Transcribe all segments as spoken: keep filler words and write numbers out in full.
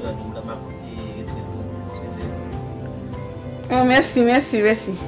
Gade m ka m ap, e, retire pou ou. Eskize. Oh, mèsi, mèsi, mèsi.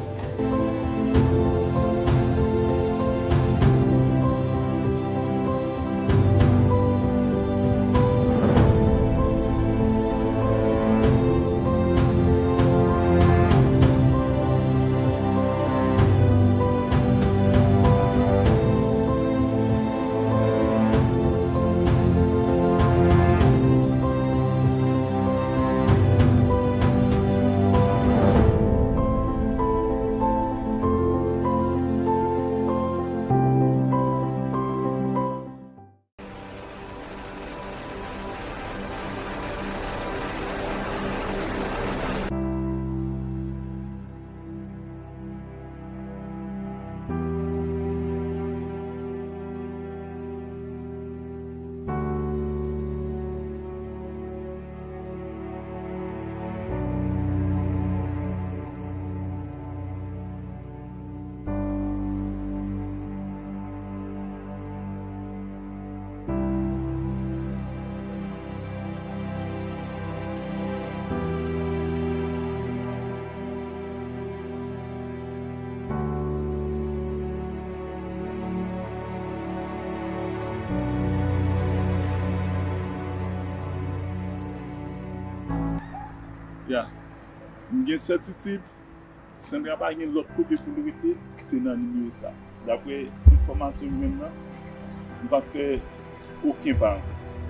Ya, m gen sètitid, Sandra pa gen lòt kote pou l rete, se nan nimewo sa. Daprè enfòmasyon m jwenn nan, m p ap fè okenn pa.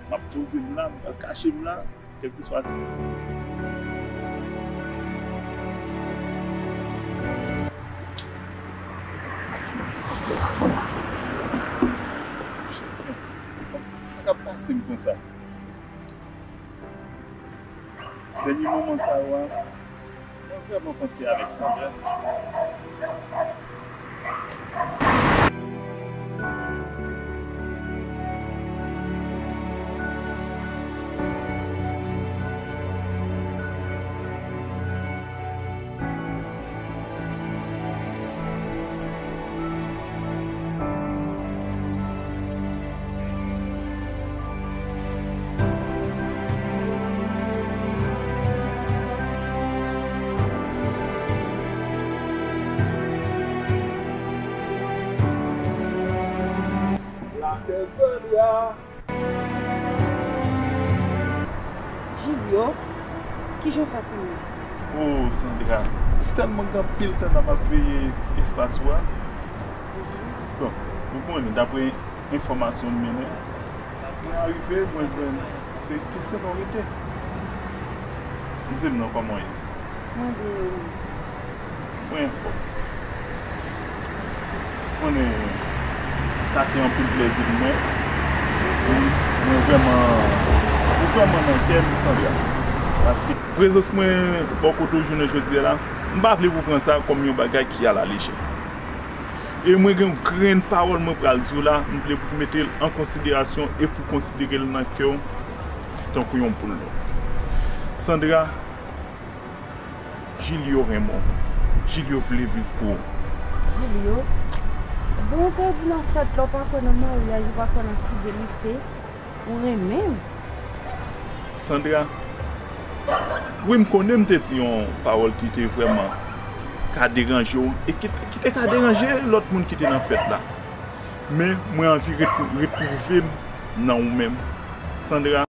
M ap poze m la, m pral kache m la, kèlkeswa. Sa k ap pase m konsa? Dènye moman sa yo a, mwen vrèman panse avèk Sandra. Julio, kijan w fè konnen? Oh, Sandra, si tèlman gen anpil tan n ap ap veye espas ou a. Bon, ou konnen, daprè enfòmasyon m mennen, mwen arive, mwen jwenn se kesyon nou rete. Di m non, kòman w ye? Mwen byen. Mwen anfòm. Konnen sa te anpil plèzi pou mwen. Mwen vrèman, ou vrèman nan kè m, Sandra. Paske prezans mwen bò kote w jounen jodi a la, m pa vle pou w pran sa kòm yon bagay ki alalejè. E mwen gen yon grenn pawòl mwen pral di w la, m vle pou w mete l an konsiderasyon e pou w konsidere l nan kè w tankou yon boul. Sandra, Julio renmen w. Julio vle viv pou ou. Julio, bon, ou te di nan fèt la, ou pa kwè nan maryaj, ou pa kwè nan fidelite, ou renmen m. Sandra, wi, m konnen m te di yon pawòl ki te vrèman ka deranje w, e ki, ki te ka deranje lòt moun ki te nan fèt la. Men, mwen anvi retrou-, retwouve m nan ou menm. Sandra.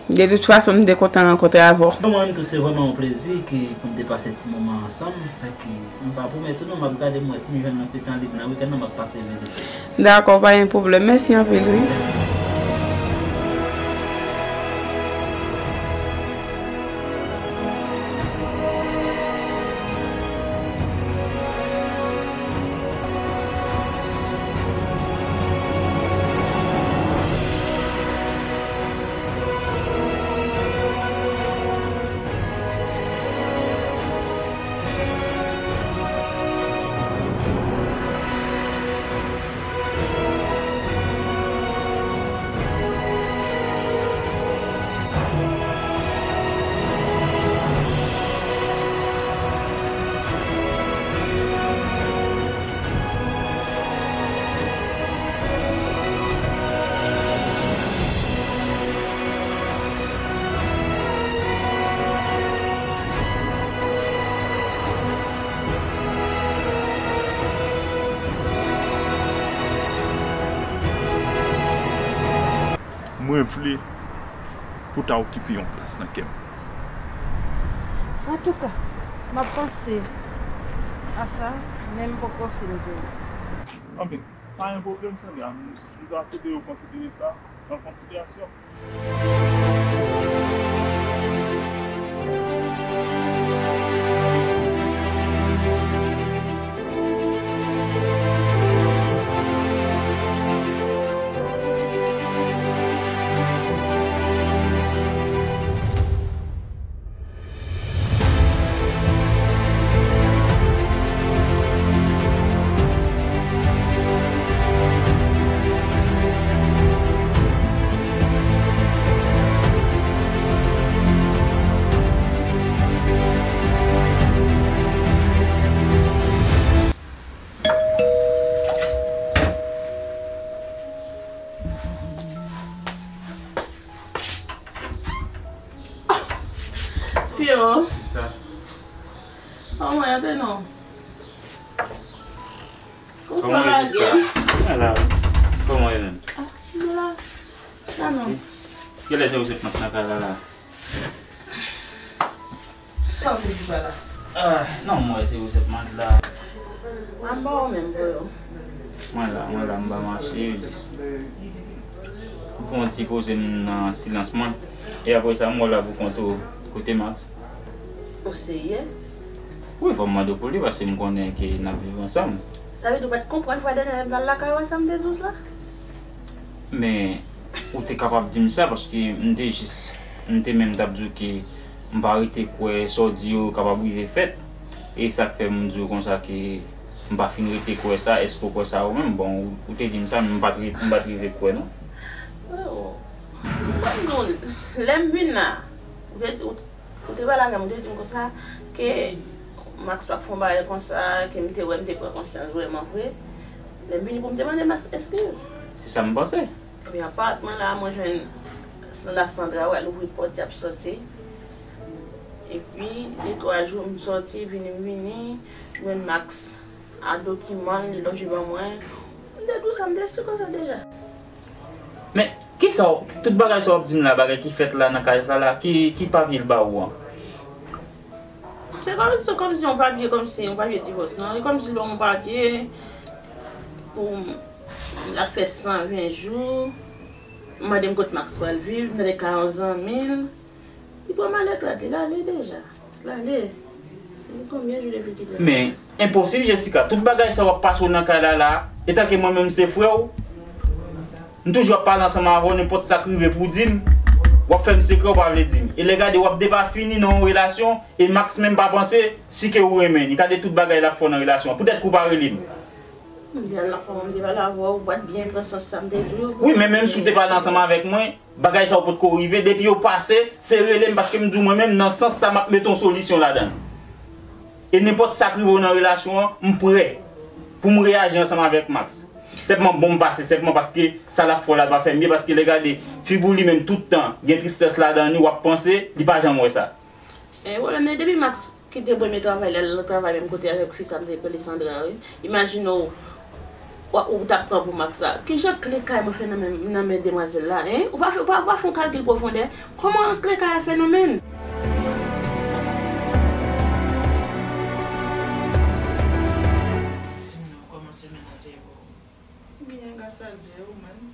De tout fason, m te kontan rankontre avè w. Pou mwen menm tou, se vrèman yon plezi ke pou n te pase ti moman ansanm. Sa ki, m pa pwomèt ou non, m ap gade m wè si m jwenn yon ti tan lib nan wikenn nan, m ap pase vizite w. Dakò, pa gen pwoblèm. Mèsi anpil, wi. Mwen vle pou w ta okipe yon plas nan kè m. Antouka, m ap panse a sa, men m poko fin di w. Anben, pa gen pwoblèm, Sandra. M, m ta swete yo konsidere sa, pran konsiderasyon. Fio. Sista. Kòman w ye non? Kòman w ye, sista? Mwen la. Kòman w ye menm? Ah, m la. Sa non. Kilè se ou se k nan kay la la? Sa w vle di pa la? Ah, non, mwen se resèt matla. Anba ou menm, Voyo. Mwen la, mwen la, m pa mache, jis. M fè yon ti poze m nan silans mwen. E apre sa, m wè w la pou kont ou. Kote Max? Ou serye? Wi, fò m mande w pou li, paske m konnen ke n ap viv ansanm. Sa vle di ou pa t konprann fwa dènye lè m t al lakay ou a, sa m te di w la? Men, ou te kapab di m sa, paske m te jis, m te menm t ap di w ke m pa rete kwè sa w di yo kapab rive fèt. E sa k fè m di w konsa ke m pa fin rete kwè sa, èske w kwè sa ou menm? Bon, ou, ou te di m sa, men m pa t re-, m pa t rive kwè, non. Oh, m konn nou, lè m vin la, ou te, ou, ou te pale avè m, ou te di m konsa, ke Max pa t fè yon bagay konsa, ke m te wè, m te pran konsyans vrèman vre. Lè m vini pou m te mande Max eskiz. Se sa m panse. Epi apatman la, mwen jwenn la Sandra, wè, l ouvri pòt, y ap sòti. Epi, de twa jou, m sòti, vini, m vini, jwenn Max a dokiman l, li lonje ban mwen. M te di w sa, m te esplike w sa deja. Men, kisa w, tout bagay sa w ap di m la, bagay ki fèt la nan kay sa la, ki, ki papye l ba ou an? Se kòm, se kòmsi yon papye, kòmsi yon papye divòs, non? E kòmsi l ba w yon papye pou l ap fè san ven jou. M mande m kot Max pral viv, m tande ka yon zanmi l. Li pran malèt rad li, l ale deja. L ale. Li konbyen jou depi l kite la? Men, enposib, Jessica. Tout bagay sa w ap pase w nan kay la la, etanke mwen menm se frè w, m toujou ap pale ansanm avè w, nenpòt sa k rive pou w di m, w ap fè m sekrè, w pa vle di m. E lè gade, w ap depafini nan yon relasyon, e Max menm pa panse si ke ou renmen li. Gade tout bagay l ap fè w nan relasyon an. Poutèt ke w pa rele m. M te al nan fwa m te pale avè w, ou pa t byen pran sans sa m te di w. Wi, men menm si w te pale ansanm avèk mwen, bagay sa yo potko rive. Depi yo pase, se rele m paske m di w mwen menm, nan sans sa, m ap mete yon solisyon ladan l. E nenpòt sa k rive w nan relasyon an, m prè pou m reyaji ansanm avèk Max. Sèlman bon m pase, sèlman paske sa l ap fè w la pa fè m byen, paske lè gade figi w li menm tout tan, gen tristès ladan li, w ap panse, li pa janm wè sa. E, pwoblèm nan, depi Max kite premye travay la, l al travay menm kote avèk fi sa m te rele Sandra, wi. Imajine w, Ou, ou t ap pran pou Max la. Kijan kle kay mwen fè nan men, nan men demwazèl la, en? Ou pa fè, ou pa, ou pa fè yon kalkil pwofondè? Kòman kle kay la fè nan men l? Di m non, kòman semèn nan te ye pou ou? Byen, gras a Dye, ou menm?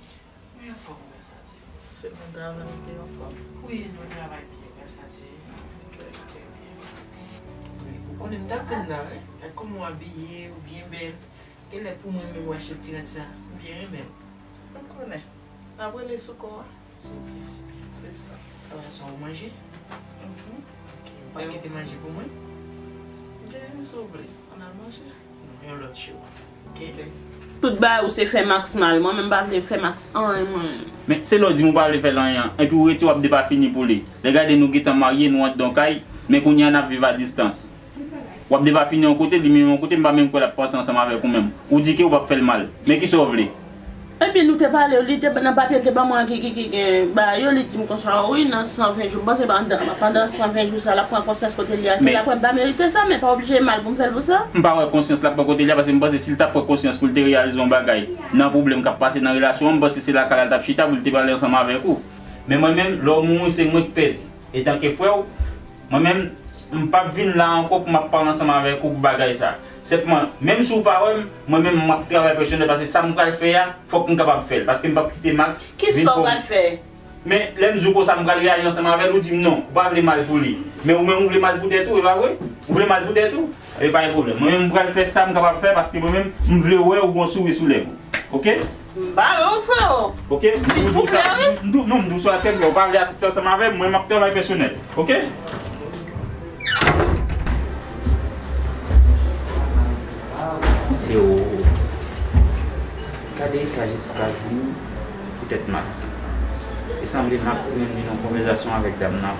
Mwen anfòm, gras a Dye. Semèn travay ou te anfòm? Wi, nou travay byen, gras a Dye. Trè, trè byen. Wi, ou konnen m t ap vin la, wi. Gad kòman w abiye, ou byen bèl. Genlè pou mwen menm ou achte ti rad sa, m byen renmen l. M konnen. N ap rele sou kò a. Se byen, se byen. Se sa. Apre sa, ou manje? Mhm. Ok, ou pa kite manje pou mwen? Gen, si w vle. Ann al manje. Non, yon lòt jou. Ok? Ok. Tout bagay ou se fè Max mal. Mwen menm m pa vle fè Max anyen, mwen. Men se lè w di m ou pa vle fè l anyen an, epi ou rete w ap depafini pou li. Lè gade nou gentan marye, nou anndan yon kay, men kounye a n ap viv a distans. W ap depafini yon kote, li menm yon kote, m pa menm kwè l ap panse ansanm avèk ou menm. Ou di ke ou p ap fè l mal. Men kisa w vle? Ebyen, nou te pale, li te nan papye, li te ban mwen ki, ki, ki gen bagay yo, li di m konsa, wi, nan san ven jou. M panse pandan, pandan san ven jou sa, l ap pran konsyans kote li a, ke l ap wè m pa merite sa, men pa oblije mal pou m fè l pou sa. M pa wè konsyans l ap pran kote li a, paske m panse si l t ap pran konsyans pou l te reyalize yon bagay nan pwoblèm k ap pase nan relasyon an, m panse se lakay la l t ap chita pou l te pale ansanm avèk ou. Men mwen menm, lè w mouri, se mwen k pèdi. Etanke frè w, mwen menm, m p ap vin la ankò pou m ap pale ansanm avèk ou pou bagay sa. Senpman, menm si w pa wè m, mwen menm, m ap travay pèsonèl, paske sa m pral fè a, fòk m kapab fè l, paske m p ap kite Max vin fè m. Kisa w pral fè? Men, lè m di w konsa, m pral reyaji ansanm avè l, ou di m non, ou pa vle mal pou li. Men ou menm, ou vle mal pou tèt ou, e pa vre? Ou vle mal pou tèt ou? E pa gen pwoblèm. Mwen menm, m pral fè sa m kapab fè, paske mwen menm, m vle wè ou gon souri sou lèv ou. Ok? M pa wè w, frè o. Ok? M di w sa, m di w, non, m di w sa trè klè. Ou pa vle aksepte ansanm avè m, mwen, m ap travay pèsonèl. Ok? Se o. Gade eta Jessica vini poutèt Max. E sanble Max li menm li nan konvèsasyon avèk dam nan.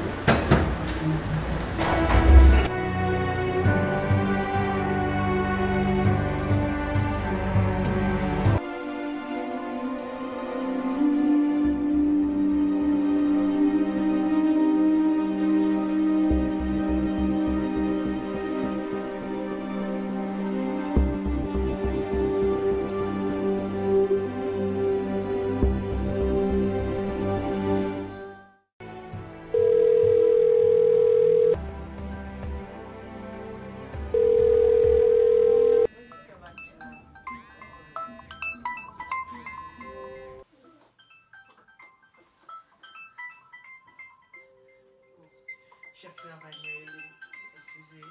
Chèf travay mwen rele m, eskize.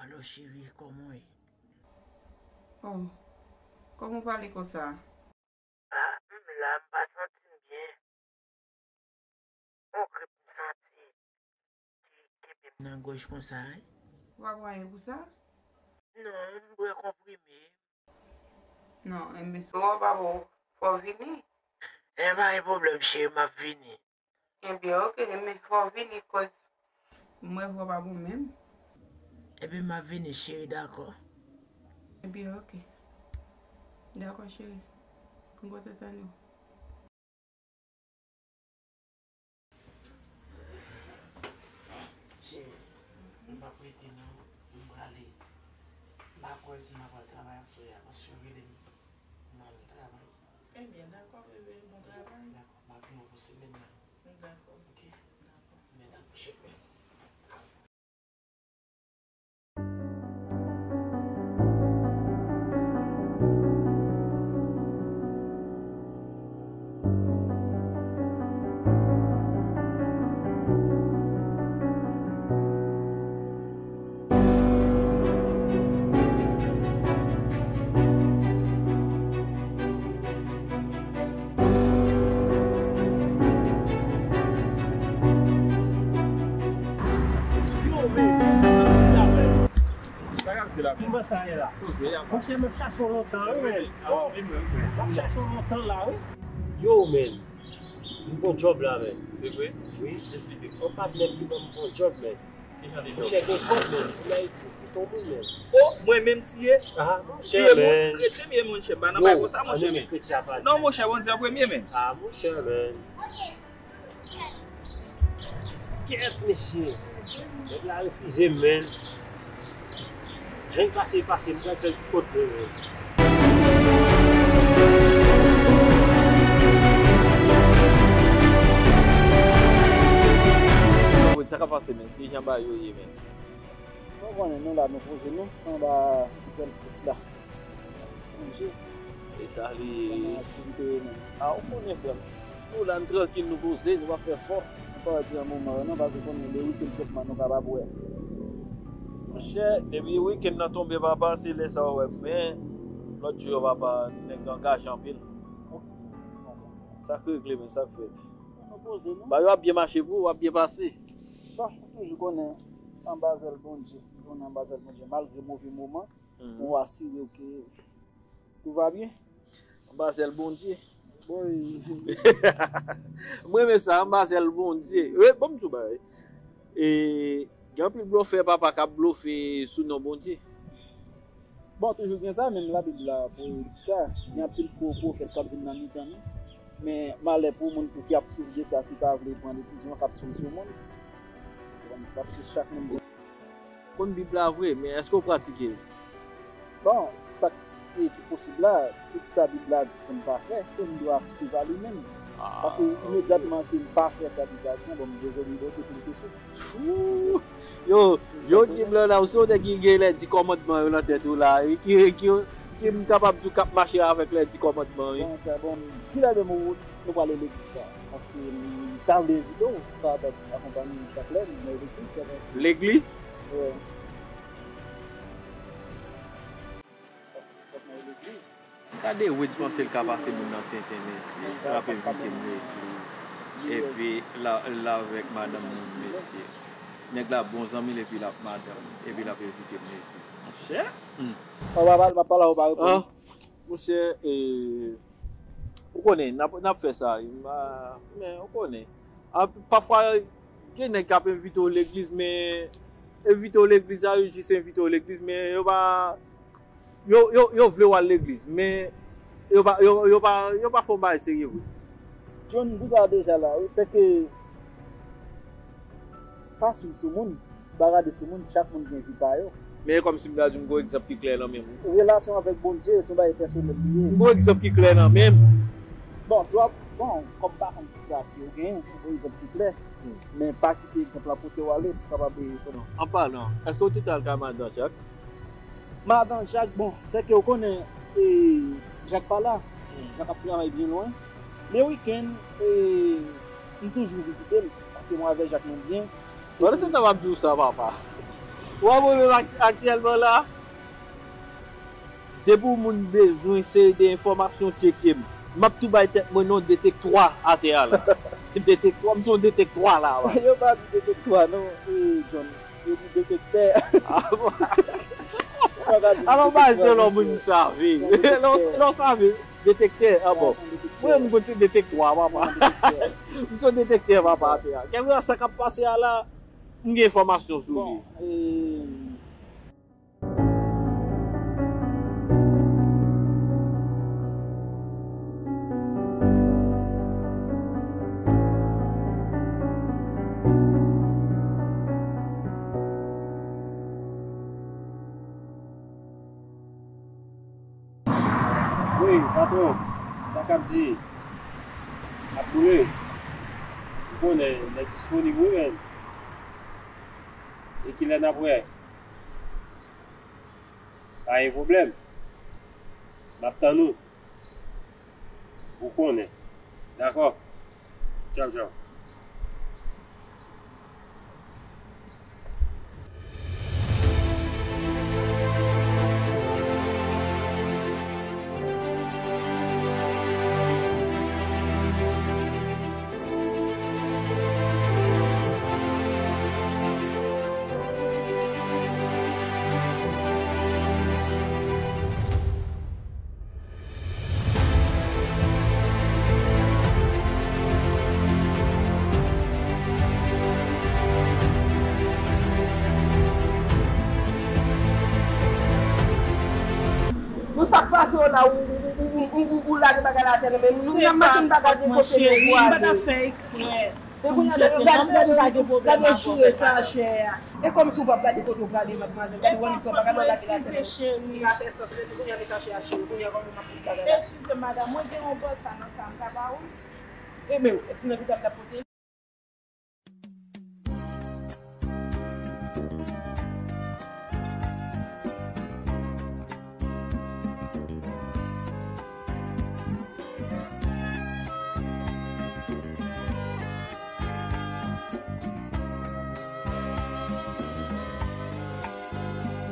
Alo, cheri, kòman w ye? Oh, kòman w pale konsa? Ah, m la, m pa santi m byen. On grip m santi ki kenbe m nan gòj konsa, wi. Ou pa pran anyen pou sa? Non, m bwè konprime. Non, enben, si w pa bon, fò w vini. E pa gen pwoblèm, cheri, m ap vini. Enben, ok, enben, fò w vini, koz m wè vwa pa bon menm. Enben, m ap vini, cheri, dakò. Enben, ok. Dakò, cheri. M kontan tande w. Cheri, m p ap rete non, m prale. M pa kwè si m ap al travay aswè a, paske yo rele m pou m al travay. Ebyen, dakò, bebe, bon travay. Dakò, m ap vin wè w pou semèn nan. Dakò. Ok? Dakò. Men dakò, cheri. Yo, men, sa k ap di la menm? Sa k ap di la menm? Kòman sa ye la? Poze, y a pa. Monchè, m ap chache w lontan, wi, men. Oh, m ap chache w lontan la, wi. Yo, men. M gon djòb la, men. Se vre? Wi. Eksplike. On patnè m ki ban m bon djòb, men. Ki jan de djòb? Monchè, gen kòb, men. Pou Ayiti, pou tout moun, men. Oh, mwen menm tiye? Ah, monchè, men. Kretyen m ye, monchè. M pa nan bagay konsa, monchè, men. Non, monchè, Bondye an premye, men. Ah, monchè, men. Kèt, mesye. Nèg la refize m, men. Jan l pase, pase, m pral fè l kont mwen menm. Sa k ap pase, men? Ki jan bagay yo ye, men? Ou konnen, nou la, nou poze nou anba zèl Kris la. Bondye. E sa li ye. Nan aktivite yo menm. A, ou konnen, frè m. Nou la, n trankil, nou poze, nou pa fè fò. Nou pa di yon moman, non, paske konnen le wikenn sèlman nou kapab wè. Monchè, depi wikenn nan tonbe, papa, se lè sa w wè m. Men, lòt jou yo, papa, nèg yo angaje anpil. Sa k regle menm, sa k fèt? Nou poze nou. Bagay yo ap byen mache pou ou, ap byen pase. Bon, ou toujou konnen anba zèl Bondye. Ou konnen anba zèl Bondye, malgre move moman, mhm, ou asire w ke tout va byen. Anba zèl Bondye. Boy. M renmen sa, anba zèl Bondye. Wi, bon, m di w bagay. E, gen anpil blofè, papa, k ap blofe sou non Bondye. Bon, toujou gen sa, menm Labib la pou di sa. Gen anpil fo pwofèt k ap vin nan mitan nou. Men malè pou moun pou ki ap soufri de sa, ki pa vle pran desizyon, k ap souri sou moun. Paske chak moun gen Konn Bib la vre, men èske w pratike l? Bon, sa k, ki posib la, tout sa Bib la di pou n pa fè, n dwa swiv a li menm. Ah, paske imedyatman ke m pa fè sa Bib la di an, bon, m dezole, m poze tou kesyon. Fou! Yo, yo di m la, si w nèg ki gen lè di kòmandman yo nan tèt ou la, e ki, ki, ki m kapab di w k ap mache avèk lè di kòmandman, wi. Bon, sa bon, kilè de mo nou prale legliz la? Paske m ta vle envite w, sa ta akonpanye m chak lè, m nan legliz, sa ta. Legliz? Wi. Fòk mwen legliz. Gade Wid panse l ka pase moun nan tenten, mesye. L ap envite m legliz. Epi la, l avèk madanm moun, mesye. Nèg la bon zanmi l epi l ap madanm, epi l ap envite m legliz. Monchè. Hmm. Papa, m ap pale a ou, pa reponn. Monchè, e, ou konnen, n ap, n ap fè sa, wi, m pa, men, ou konnen. A, pafwa, gen nèg k ap envite w legliz, men envite w legliz la, yo jis envite w legliz, men yo pa, yo, yo, yo vle w al legliz, men yo pa, yo, yo pa, yo pa fè w bagay serye vre. John, pou sa deja la, wi, se ke pa swiv sou moun. Pa gade sou moun, chak moun gen vi pa yo. Men e kòmsi m ta di w m gen yon egzanp ki klè nan men m. Relasyon avèk Bondye, se yon bagay pèsonèl li ye. M gen yon egzanp ki klè nan men m. Bon, si w ap, bon, kòm pa konn ki sa ki yo genyen, m gen yon egzanp ki klè. Hmm. Men pa kite egzanp la pote w ale, pou w kapab, e, konnen. An palan, èske w te al kay madan Jak? Madan Jak, bon, se ke w konnen, e, Jak pa la. Hmm. Jak ap travay byen lwen. Men wikenn, e, m toujou vizite l, paske mwen avè Jak nou byen. Pandan se tan m ap di w sa, papa. Ou wè pwoblèm ak-, aktyèlman la? Depi yon moun bezwen seri de enfòmasyon, tcheke m. M ap tou bay tèt mwen non detektwa atè a la. Detektwa, m se yon detektwa la, wa. Yo pa di detektwa, non, e, John. Yo di detektè. Ah bon? Alò, bagay se lè moun save. Lè w save, detektè, ah bon. Mwen, m konn se detektwa, papa. M se yon detektè, papa, atè a. Kèlkeswa sa k ap pase a la, m gen enfòmasyon sou li. Bon, e, Wi, patwon, sa k ap di? Ap boule. Ou konnen, nèg disponib, wi, men. E kilè n ap wè? Pa gen pwoblèm. M ap tann ou. Ou konnen. Dakò? Tchaw, tchaw. Bon, sa k pase w la, ou, ou, ou lage bagay la atè nan men m. Nou menm, nou pa t fòt, monchè, m pa t ap fè eksprè. E kounye a, gade, gade, gade, gade jire sa, chè a. E kòmsi w p ap gade kote w prale, madmwazèl, gade w annik pran bagay, w lage lakè. Eskize, cheri. Li pa fè sans, men kounye a, men sa, chè a, cheri, kounye a, kòman m ap fout bagay la? Eskize, madanm, mwen gen yon bòl sa nan sa, m ka ba ou? E men, ti nan ki sa m t ap pote?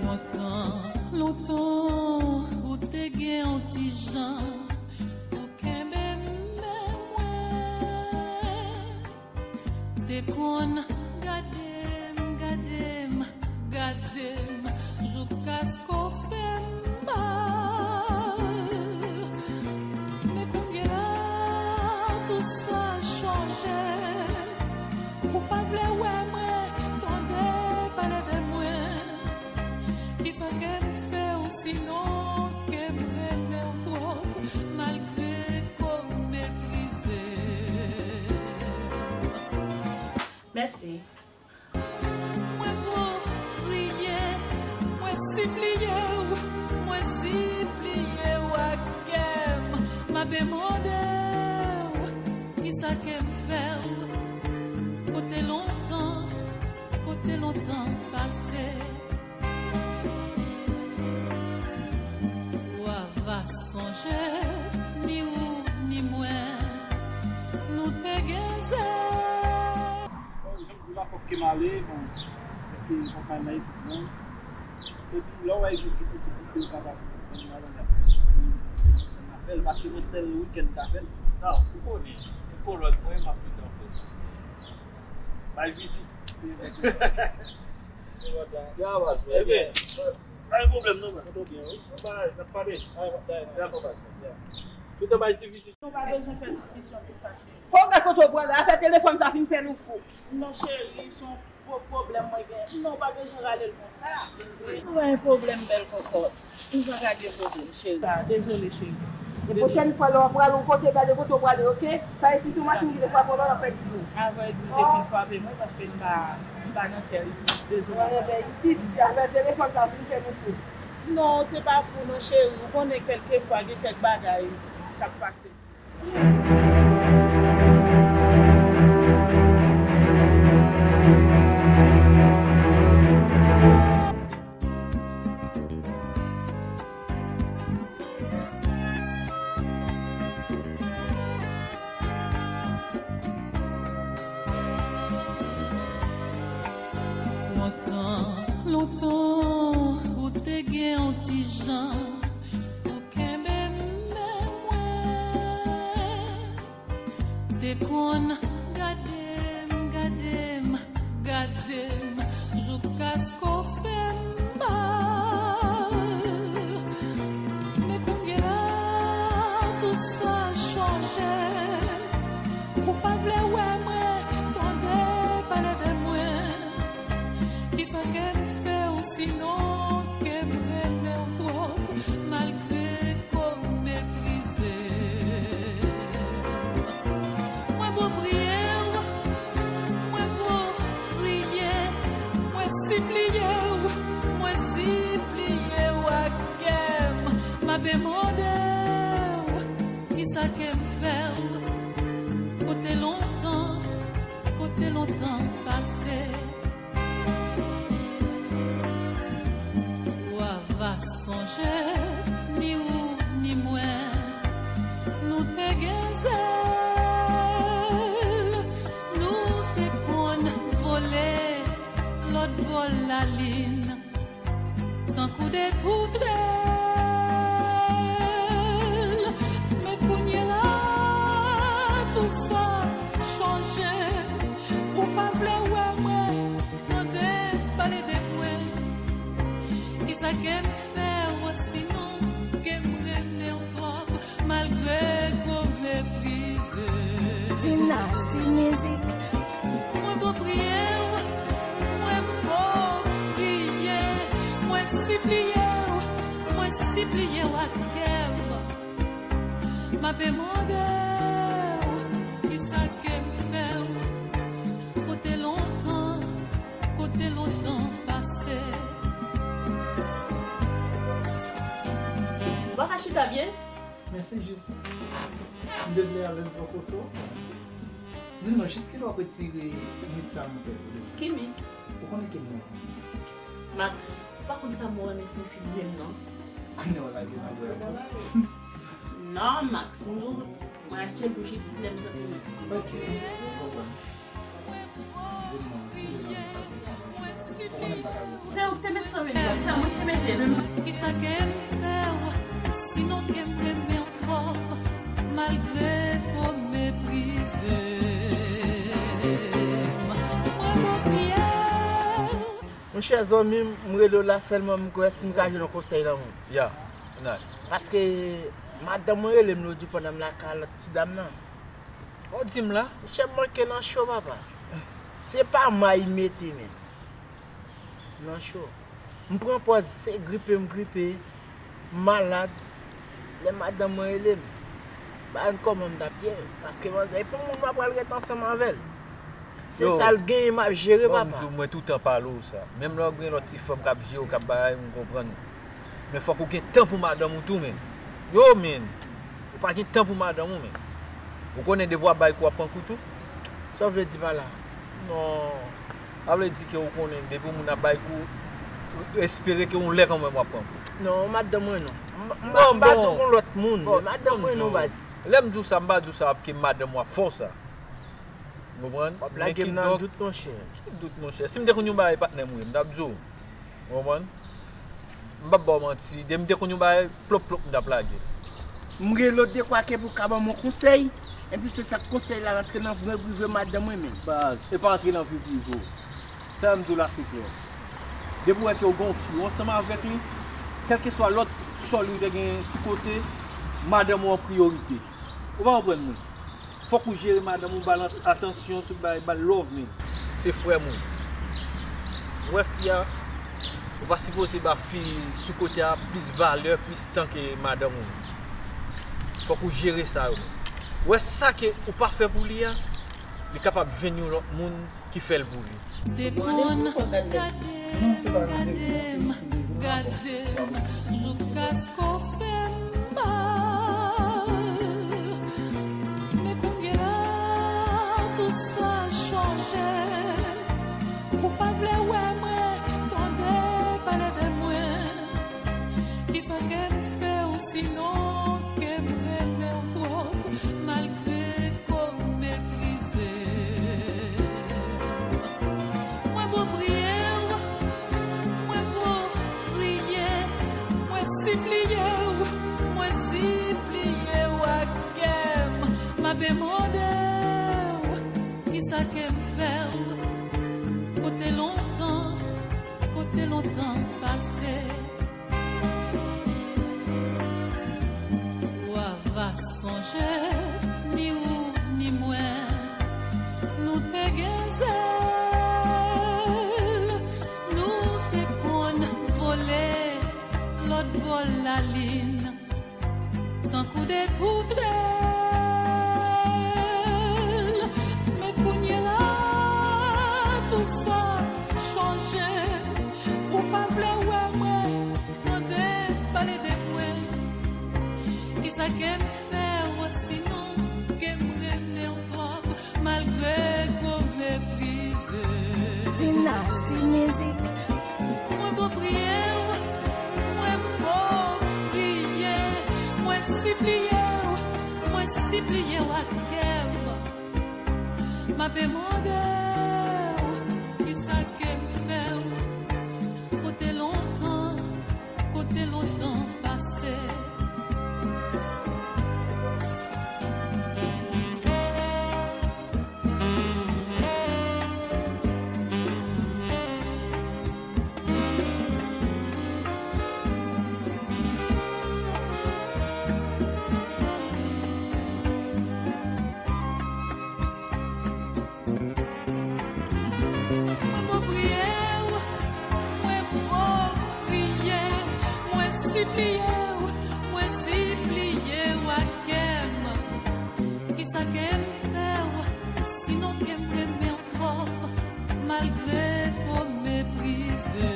Lontan, lontan, ou te gen yon ti jan pou kenbe men mwen. Te konn gade m, gade m, gade m, joukaske w fè m mal. Men kounye a, tou sa chanje. Ou pa vle wè mwen, tande pale de mwen. Kisa ke m fè w sinon ke m renmen w twòp, malgre ke w meprize m? Mèsi. Mwen priye, mwen sipliye w, mwen sipliye w ak kè m, m ape mande w, kisa ke m fè w, kote lontan, kote lontan pase. W a va sonje, ni ou, ni mwen, nou te gen zèl. Bon, jan m di la, fòk ke m ale, bon, fòk ke, fòk m al nan etid mwen. Epi, lè w wè gen, gen posiblite, ou kapab ban m madanm la, pou m fè l, paske mwen sèl wikenn m ka fè l. Non, ou konnen, ou kològ mwen, m ap toutan fè sa. Bay vizit. Se vre. Se vre. Ya, baz, ebyen, pa gen pwoblèm non, man. Mwen byen, wi. Bon bagay, n ap pale. Ay, dakò, baz. Ya. Toutan bay ti vizit. Nou pa bezwen fè diskisyon pou sa, cheri. Fò w gad kote w pran la, afè telefòn sa fin fè nou fou. Non, cheri, se yon gwo pwoblèm mwen gen. Non, w pa bezwen rale l konsa. Nou pa gen pwoblèm, bèl kòkòt. Nou pa ka gen pwoblèm, cheri. Sa, dezole, cheri. E pwochèn fwa, lè w ap prale yon kote, gade kote w prale, oke? Pa esi sou machin ki defwa pran w ap pèdi dlo. Avrèdi, m te fin frape mwen paske m pa, m pa nan tè isit. Dezole. Mwen rete isit, afè telefòn sa fin fè nou fou. Non, se pa fou non, cheri. Ou konnen kèlkefwa gen kèk bagay k ap pase. Lontan, lontan, ou te gen yon ti jan pou kenbe men mwen. Te konn gade m, gade m, gade m, joukaske w fè m mal. Men kounye a, tou sa chanje. Ou pa vle wè mwen, tande pale de mwen. Kisa ke m fè w sinon ke m renmen w twòp, malgre ke w meprize m? Mwen bon priye w, mwen bon priye, mwen sipliye w, mwen sipliye w ak kè m, m ape mande w, kisa ke m fè w, kote lontan, kote lontan pase. W a va sonje, ni ou ni mwen, nou te gen zèl, nou te konn vole lòt bò lalin, tankou de toutèl. Men kounye la, tou sa chanje, ou pa vle wè mwen, tande pale de mwen. Kisa ke m fè w, sinon ke m renmen w twòp, malgre ke w meprize m? Dinasty Music. Mwen bon priye w, mwen bon priye, mwen sipliye w, mwen sipliye w ak kè m. M ape mande w, kisa ke m fè w, W ap chita byen? Men se jis, m bezwen alèz bò kote w. Di m non, jis kilè w ap retire mit sa nan tèt ou deja? Ki mit? Ou konnen ke m renmen w. Max, ou pa konn sa mo renmen siyifi menm non. Kounye a w lage m apre ankò. Non, Max, m di w, mwen achte l pou jis lè m santi m. Ok, m konprann. Di m non, kilè w ap pase sa. Ou konnen m pa ka rete. Se ou k te met san mil dola, se pa mwen ki te mete l. Kisa ke m fè w, sinon ke m renmen w twòp, malgre ke w meprize m. Mwen bon priye w. Monchè zanmi m, m rele w la sèlman m kwè si m ka jwenn yon konsèy nan men w. Ya, Nat. Paske madanm mwen rele m lòt jou pandan m lakay lòt ti dam nan. Ou di m la? Monchè m manke nan cho papa. Se pa may mete men. Nan cho. M pran pòz se gripe m gripe. M malad. Lè madanm mwen rele m, m pa konn kòman m t ap ye. Paske manzè, e pou moun m pa pral ret ansanm avè l. Se sa l genyen m ap jere, papa. Yo, ban m di w, mwen toutan pale w sa. Menm lè w gen lòt ti fanm k ap jere w, k ap bagay, m konprann ou. Men fòk ou gen tan pou madanm ou tou, men. Yo, men. Ou pa gen tan pou madanm ou, men. Ou konnen depi w ap bay kou, w ap pran kou tou. Sa w vle di pa la? Non. Sa vle di ke ou konnen depi yon moun ap bay kou, espere ke yon lè kanmenm w ap pran kou. Non, madanm mwen non. M, m, m pa di w gon lòt moun, men madanm mwen non baz. Lè m di w sa, m pa di w sa paske madanm w ap fè w sa. Ou konprann? W ap lage m nan dout, monchè. Ki dout, monchè? Si m te konn yon bagay patnè m ou ye, m t ap di w. Ou konprann? M p ap ba w manti, depi m te konn yon bagay, plòp, plòp, m t ap lage. M rele w dekwa ke pou w ka ban m yon konsèy, epi se sa k konsèy la rantre nan vi prive madanm mwen menm. Baz, e pa rantre nan vi prive w. Sa m di w la se klè. Depi w wè ke w gen yon fi, w ansanm avèk li, kèlkeswa lòt chòl ou te gen sou kote, madanm ou an priyorite. Ou pa konprann mwen? Fòk ou jere madanm ou, ba l atansyon, tout bagay, ba l love, men. Se frè m ou ye. Ou wè fi a, ou pa sipoze ba fi sou kote a plis valè, plis tan ke madanm ou. Fòk ou jere sa yo, men. Ou wè sa ke ou pa fè pou li a, li kapab jwenn yon lòt moun ki fè l pou li. Te konn gade m, gade m, gade m, joukaske w fè m mal. Men kounye a, tou sa chanje. Ou pa vle wè mwen, tande pale de mwen. Kisa ke m fè w sinon ke m renmen w twòp, malgre ke w meprize m? Mwen bon priye w, mwen bon priye, mwen sipliye w, mwen sipliye w ak kè m. M ape mande w, kisa ke m fè w? Kote lontan, kote lontan pase. W a va sonje, ni ou ni mwen, nou te gen zèl, nou te konn vole lòt bò lalin, tankou de toutrèl. Men kounye la, tou sa chanje, ou pa vle wè mwen, tande pale de mwen. Kisa ke m fè w sinon ke m renmen w twòp, malgre ke w meprize m? Dynasty Music. Mwen bon priye w, mwen bon priye, mwen sipliye w, mwen sipliye w ak kè m. M ape mande w, kisa ke m fè w? Kote lontan, kote lontan pase. Mwen bon priye w, mwen bon priye, mwen sipliye w, mwen sipliye w ak kè m. Kisa ke m fè w, sinon ke m renmen w twòp, malgre ke w meprize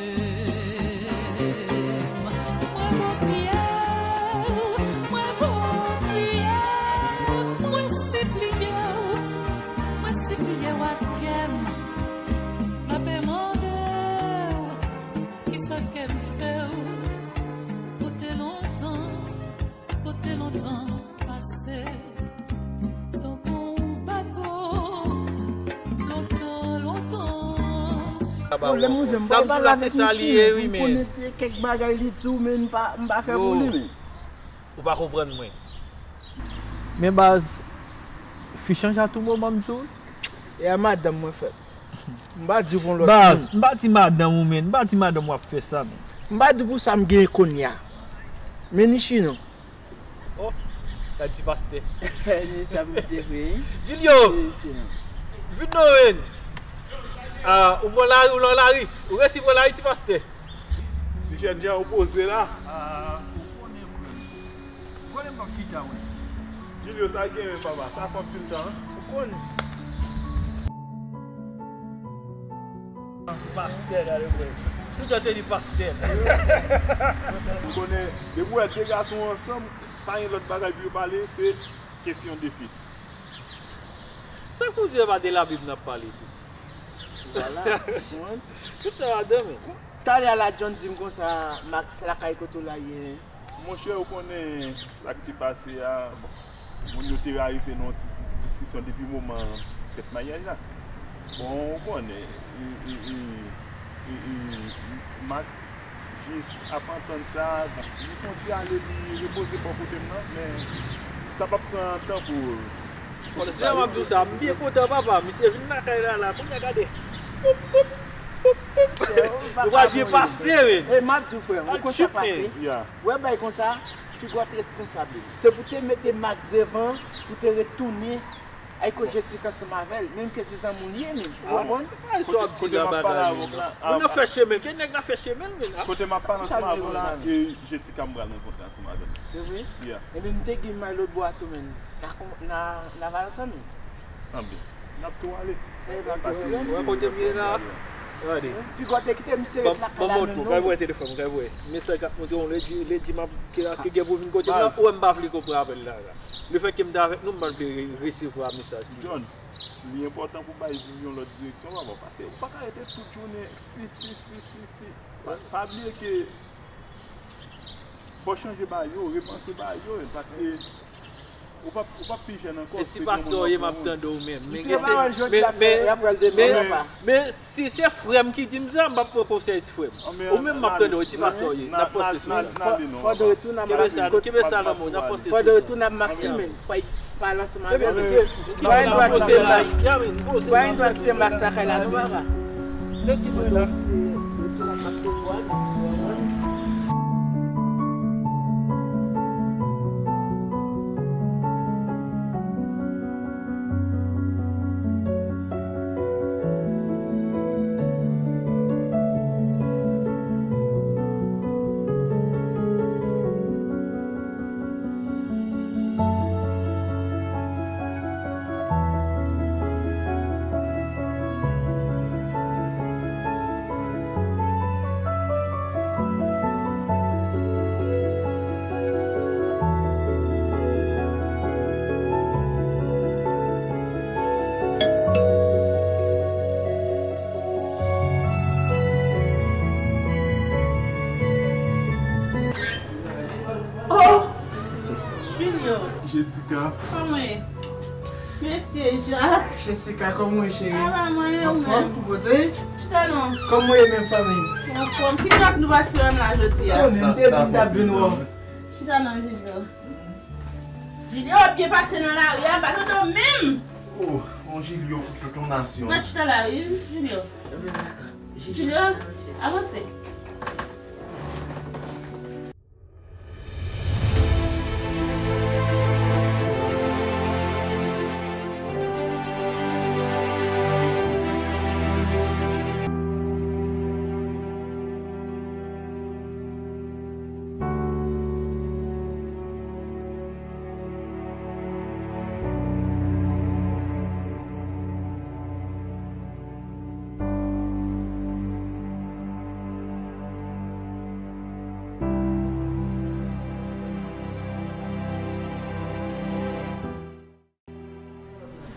m? Mwen bon priye w, Sa kè m fè w, kote lontan, kote lontan pase, tankou yon bato, lontan, lontan. Pwoblèm ou jwenn, sa m di w la, se sa li ye, wi, men. Konnen se kèk bagay li di w, men m pa, m pa fè pou li, men. Ou pa konprann mwen. Men baz, fi chanje a tou moman, m di w. E a madanm mwen fè. M pa di w pou yon lòt moun. Baz, m pa di madanm ou, men. M pa di madanm w ap fè sa, men. M pa di w pou sa m genyen kounye a. Men ni chi non. Oh, gad ti pastè. Ni sa m te vle. Julio! Vin non, men. Ah, ou pran lari, ou nan lari. Ou resi pran lari, ti pastè. Ti jèn jan ou poze la. Ah, ou konnen, frè m. Konnen m ap chita, wi. Julio, sa gen men, papa. Sa fè anpil tan, an. Ou konnen. Pastè, gade, frè. Tout jan te di pastè. Ou konnen, depi w wè de gason ansanm, pa gen lòt bagay pou yo pale, se kesyon de fi. Sa k pou di pa de Labib n ap pale tou? Vwala. Tout sa ladan, men. Talè a la John di m konsa, Max lakay kote w la ye. Monchè, ou konnen sa k te pase a, bon, moun yo te arive nan yon ti, ti diskisyon depi moman fèt maryaj la. Bon, ou konnen, e, e, e, e, e, Max jis ap antann sa, bon, li fè yon ti ale, li repoze bò kote m nan, men sa p ap pran tan pou Bon, se jan m ap di w sa, m byen kontan, papa. Misye vin lakay la, la. Kounye a, gade. Poup, poup, poup, poup. Nou pral byen pase, men. E, m ap di w, frè m, ou konn sa k pase? Wè, bay konsa, figi w ap responsab li. Se pou te mete Max devan, pou te retounen, ay koz Jessica ansanm avè l. Menm ke se zanmi w li ye, men. Ou konprann? Ay, sa w ap di la, bagay, men. Moun nan fè chemen l, ke nèg la fè chemen l, men. Kote m ap pale ansanm avè w la, e Jessica m pral rankontre ansanm avè l. Se vre? Yeah. Ebyen, m te gen may lòt bò a tou, men. N a, n a, n a pale ansanm, men. Anben, n ap tou ale. Wè kote m ye la. Gade. Piga w te kite misye ret lakay la menm non. Kay voye telefòn, kay voye. Mesaj k ap monte yon ledi, ledi m ap ke, ke gen pou vin kote m la. Ou wè m pa vle konprann apèl la, la. Lefètke m te avèk nou, m pa t vle re-, resevwa mesaj li. John, li enpòtan pou bagay vin yon lòt direksyon, papa, paske ou pa ka rete tout jounen fi, fi, fi, fi, fi. Pa, pa bliye ke fò chanje bagay yo, repanse bagay yo, paske ou p ap, ou p ap pi jèn ankò. E ti pastè w ye, m ap tande w menm. Men gen se, men, men, men, men si se frè m ki di m sa, m p ap pran konsèy ti frè m. Ou menm m ap tande w, e ti pastè w ye, n ap panse sou sa. Fò de retou n ap kenbe sa, kenbe sa nan men w, n ap panse sou sa. Fò de retou n ap mache, men. Pale ansanm avè l. Ba yon dwa kite Max. Ba yon dwa kite Max lakay la non, papa. Oh! Julio. Jessica. Kòman w ye? Mesye Jacques. Jessica, kòman w ye, cheri? Ava mwen, ou menm? Anfòm, ou poze? Chita non. Kòman w ye menm, fanmi? Anfòm. Ki jan nou pase an la jodi a? Sa, m te di m t ap vin wè w. Chita non, Julio. Julio, byen pase nan lari a, m pa tande w menm. Oh, on Julio pou tout yon nasyon. Nan chita la, wi, Julio. Julio, avanse.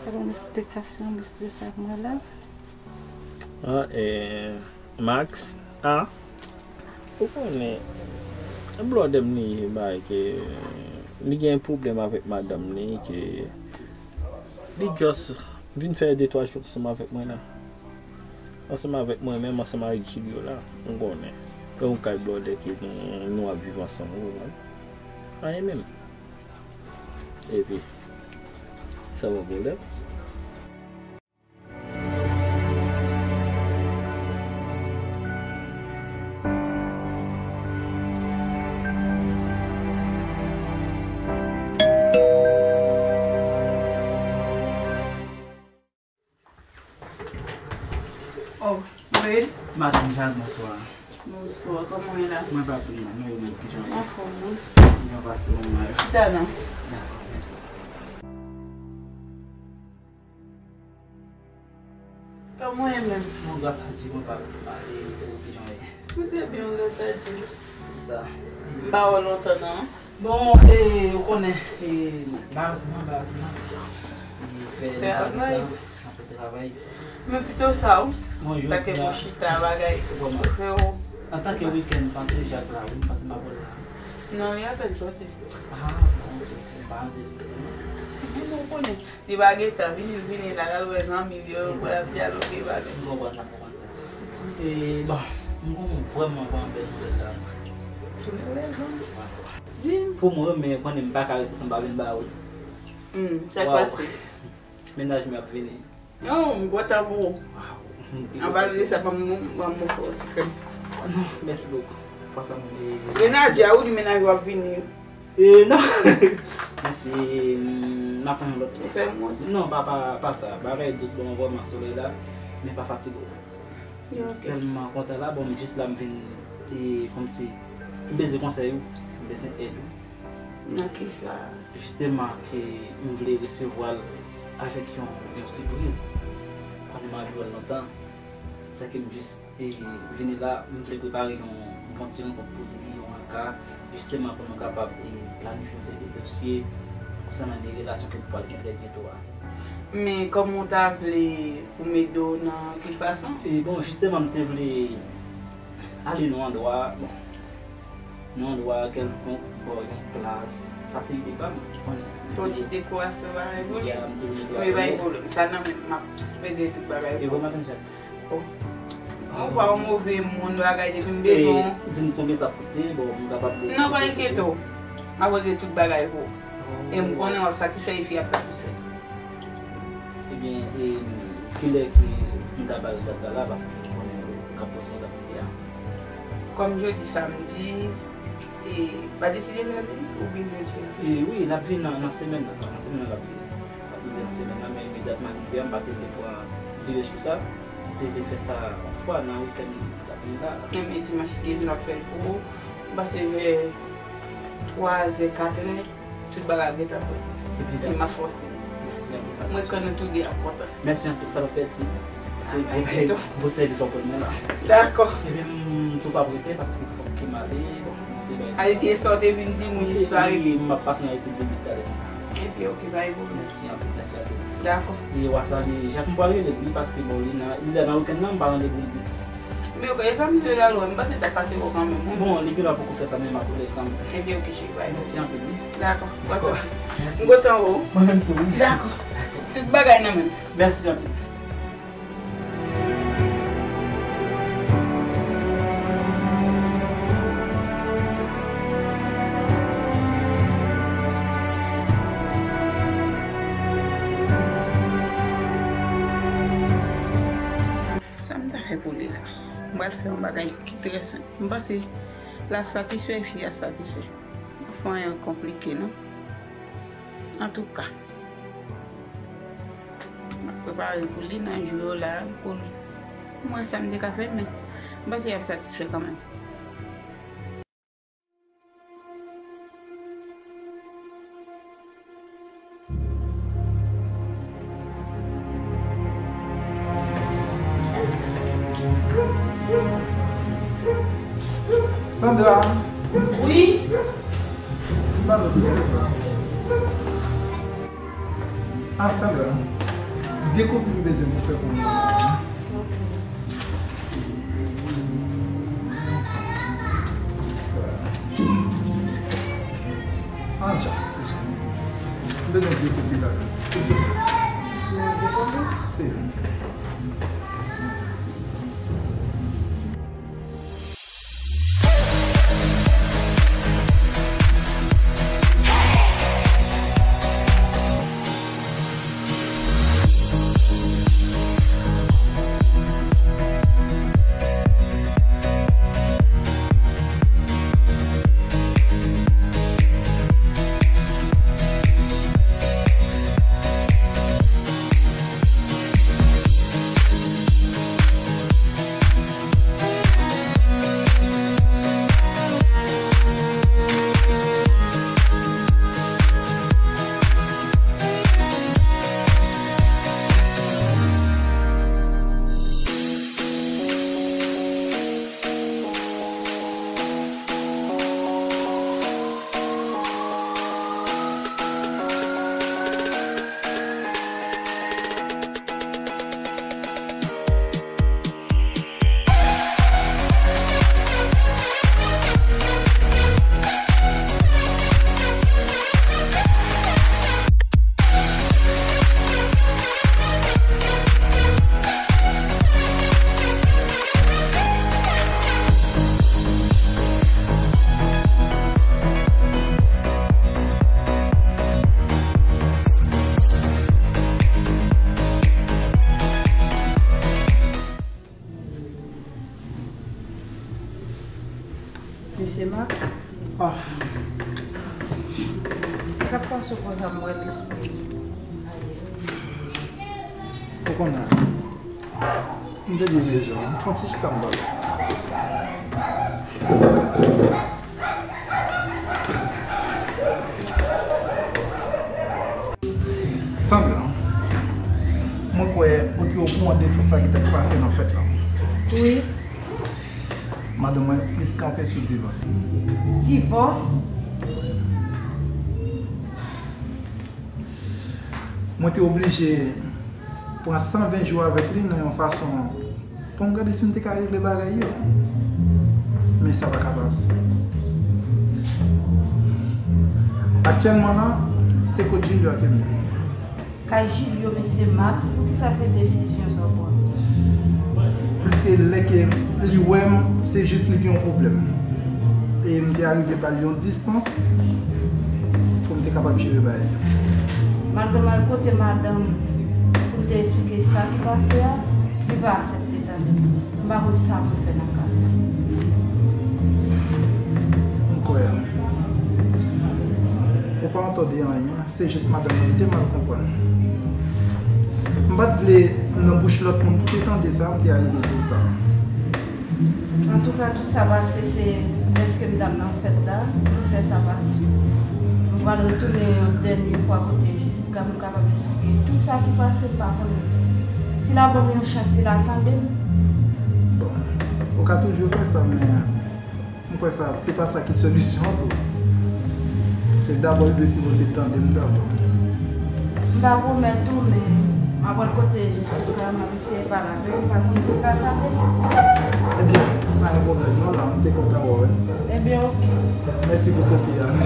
Fè yon esplikasyon, mesye, sa mwen la. Ah, eh, Max, ah. Ou konnen, blòdè m li ye, bay ke li gen pwoblèm avèk madanm li, ke li just vin fè de twa jou ansanm avèk mwen la. Ansanm avèk mwen menm, ansanm avèk Julio la, ou konnen. E yon kay blòdè ke nou, nou ap viv ansanm, ou konprann? Anyen menm. Epi, sa pa pwoblèm. Oh, Noël. Madanm Jacques, bonswa. Bonswa, kòman w ye la? Mwen pa pli mal, mwen menm, kijan w ye? Anfòm, wi. Kijan w pase yon mal? Chita non. Dakò, mèsi. Kòman w ye menm? Mwen, gras a Dye, mwen pa pli mal, e ou, kijan w ye? Mwen trè byen, gras a Dye. Se sa. M pa wè w lontan non. Bon, e, ou konnen, e, malezman, malezman, e, fè travay, anpil travay. Men pito sa, w. Bon, jodi a, tanke pou chita, bagay, freo. Antanke wikenn, m panse Jak la, wi, m panse m ap wè l la. Non, li apèn sòti. Ah, bon, ok, m pa antre l di. Men bon, ou konnen, li pa gen tan, vini, l vini la, l al wè zanmi l yo, pou l ap dyaloge, bagay. M konprann sa, m konprann sa. E, bon, m gon vrèman, vrèman bèl nouvèl la. Pou mwen, men konnen m pa ka rete san m pa vin ba ou l. Hmm, sa k pase? Mennaj mwen ap vini. Oh, m kontan pou ou. An pale de sa, ban m, ban m fè w ti krèm. Non, mèsi bokou. Fwa sa m. Renadia, ou di mennaj ou ap vini. E, non. Mèsi, m ap pran yon lòt. Ou fè yon mòd? Non, pa, pa, pa sa. Bagay dous, bon, vrèman, solèy la, men pa fatige w. Ok. Sèlman kontan la, bon, m jis la, m vin, e, kòmsi, m bezwen konsèy ou, m bezwen èd ou. Nan kisa? Jisteman, ke m vle resevwa l avèk yon, yon sipriz. Konnen m ap wè l lontan. Sa ke m jis, e, vini la, m vle prepare yon bon ti rankont pou li, yon renka, jisteman pou nou kapab, e, planifye yon seri de dosye konsènan de relasyon ke nou pral gen trè byento a. Men kòman w ta vle pou m ede w, nan ki fason? E bon, jisteman, m te vle ale nan yon andwa, bon, nan yon andwa kèlkonk, bò yon plas. Sa se ide pa m, ou konnen. Yon ti dekorasyon, bagay pou li. Ya, m te vle dekorasyon. Wi, pa gen pwoblèm. Sa nan men m, m ap regle tout bagay pou ou. E bon, madanm Jak. Oh. Ou pa yon move moun, bagay, depi m bezwen w. E, di m konbyen sa ap koute, bon, m kapab de. Non, pa enkyete w. M ap regle tout bagay pou ou. Oh. E m konnen w ap satisfè, e fi ap satisfè. Ebyen, e, kilè ke m ta ba l dat la, la, paske m konnen ou ka pran responsablite a? Kòm jodi samdi, e, pa deside lè l vini, oubyen jodi a? E, wi, l ap vini nan, nan semèn nan, nan semèn nan l ap vini. L ap vini nan semèn nan, men imedyatman li vini, m pa te vle pran dirèj pou sa. M te vle fè sa yon fwa nan wikenn k ap vini la. Ebyen, dimanch, si Dye vle, m ap fè l pou ou. M panse vè twa zè, kat è. Tout bagay ap gentan prè. Epi, e m ap fòse. Mèsi anpil. Mwen kwè nou tou de ap kontan. Mèsi anpil, sa pa pèdi. Se gwo, gwo sèvis w ap rann mwen la. Dakò. Epi, m tou p ap rete paske fòk ke m ale. Bon, se bagay. Ale gen sa w te vin di m, ou disparèt. Epi, m ap pase nan etid biblik talè konsa. Epi, ok, pa gen pwoblèm. Mèsi anpil, mèsi anpil. Dakò. E w a salye Jak, m pral rele l, wi, paske, bon, li nan, li la nan wikenn nan, m pa randevou l ditou. Men ok, e sa m di w la lwen, m panse l t ap pase bò kanmenm, wi. Bon, li genlè poko fè sa, men m ap rele l kanmenm. Ebyen, ok, cheri, bay. Mèsi anpil, wi. Dakò, dakò. Mèsi. M kontan wè w. Mwen menm tou, wi. Dakò. Tout bagay nan men m. Mèsi anpil. Sa m ta fè pou li la? M pral fè yon bagay ki trè senp. M panse l ap satisfè, fi a ap satisfè. Anfen, anyen konplike, non? Antouka, m ap prepare pou li nan jou yo la, pou l, pou m wè sa m te ka fè, men m panse y ap satisfè kanmenm. Sandra. Wi. Vin ba nou, silvouplè. Ah, Sandra, de kopi m bezwen pou fè pou mwen. Ok. Bezwen de kopi ladan, silvouplè. Se. Mesye Max? Ah. Sa k ap pase w konsa, m wè lespri. Ou konnen, m te byen bezwen, m fè yon ti chita m pale. Sandra, mwen kwè ou te okouran de tout sa ki t ap pase nan fèt la. Wi. Madanm mwen plis kanpe sou divòs. Divòs? Mwen te oblije pran san ven jou avèk li nan yon fason pou m gade si m te ka regle bagay yo. Men sa pa ka pase. Aktyèlman la, se kot Julio a ke m ye. Kay Julio, mesye Max, poukisa se desizyon sa w pran? Pliske lè ke li wè m, se jis li gen yon pwoblèm. E m te arive ba l yon distans pou m te kapab jere bagay yo. Malgre m al kote madanm pou m te eksplike sa ki pase a, li pa aksepte tande m. M pa konn sa pou m fè nan ka sa. M kwè. Ou pa antò de anyen. Se jis madanm mwen ki te mal konprann. M pa t vle nan bouch lòt moun pou te tande sa, m te arive di l sa. Antouka, tout sa pase, se lèske m t ap nan fèt la ki fè sa pase. M pral retounen yon dènye fwa kote Jessica, m kapab eksplike tout sa ki pase, m pa konnen. Si l ap ban m yon chans, si l ap tande m. Bon, ou ka toujou fè sa, men M kwè sa, se pa sa ki solisyon an tou. Se dabò li dwe sipoze tande m dabò. M pa pwomèt ou, men m ap al kote Jessica, m ap eseye pale avè l, m pa konnen si l ap tande m. Ebyen, pa gen pwoblèm non, la, m te kontan wè w, wi. Ebyen, oke. Mèsi pou konfyans.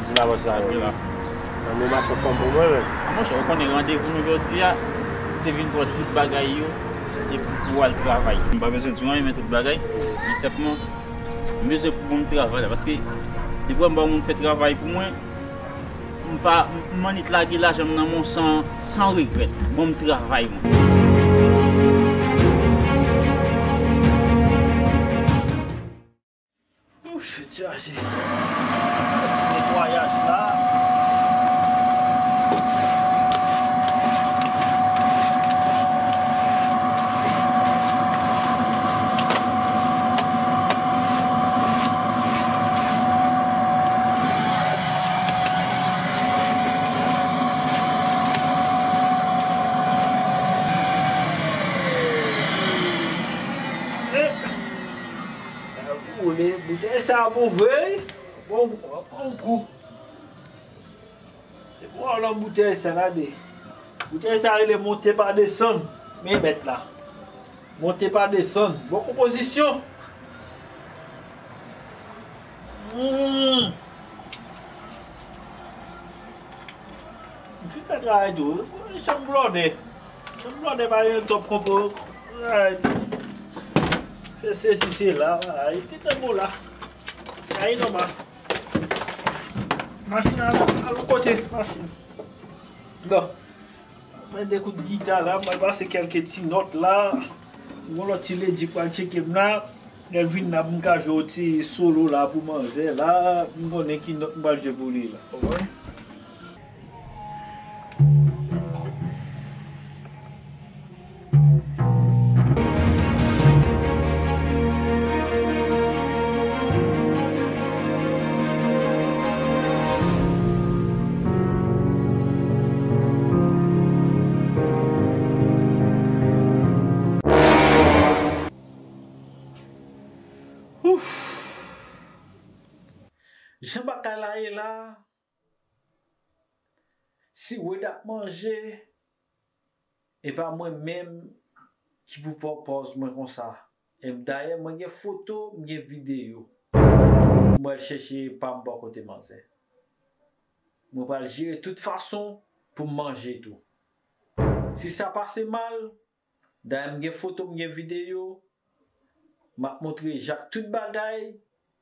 Di la bòs la, wi. Nan men machan fanm pou mwen menm. A monchè, ou konnen randevou nou jodi a, se vin pran tout bagay yo, epi pou al travay. M pa bezwen di w anyen, men tout bagay. Men senpman, m bezwen pou bon m travay la, paske depi m ba moun fè travay pou mwen, m pa, m, m annik lage lajan m nan men w san, san regrèt. Bon m travay mwen. Ouf, se chaje. Ti netwayaj la. Woule, boutèy sa bon vre, wi. Bon, bon gou. Se pou w nan boutèy sa, gade. Boutèy sa rele Monte pa desann. Men mèt la. Monte pa desann. Bon konpozisyon. Hmm. M fin fè travay tou. Chanm blòdè. Chanm blòdè pa gen top konpo. Ay. Se sesi, se la. Ay, te tan bon la. Ay, nòmal. Machin nan, al yon kote, machin. Bon. Mwen de kout gita la, mwen pase kèlke ti nòt la. Gon lòt ti lady pral tcheke m la. Lè l vin la, pou m ka jwe yon ti solo la pou manzè la. M konnen ki nòt m pral jwe pou li la. Konprann? Ouf! Jan bagay la ye la, si Wed ap manje, e pa mwen menm ki pou pran pòz mwen konsa. E dayè, mwen gen foto, m gen videyo. Mwen al chèche pa m bò kote manzè. Mwen pral jere tout fason pou m manje tou. Si sa pase mal, dayè m gen foto, m gen videyo, m ap montre Jak tout bagay,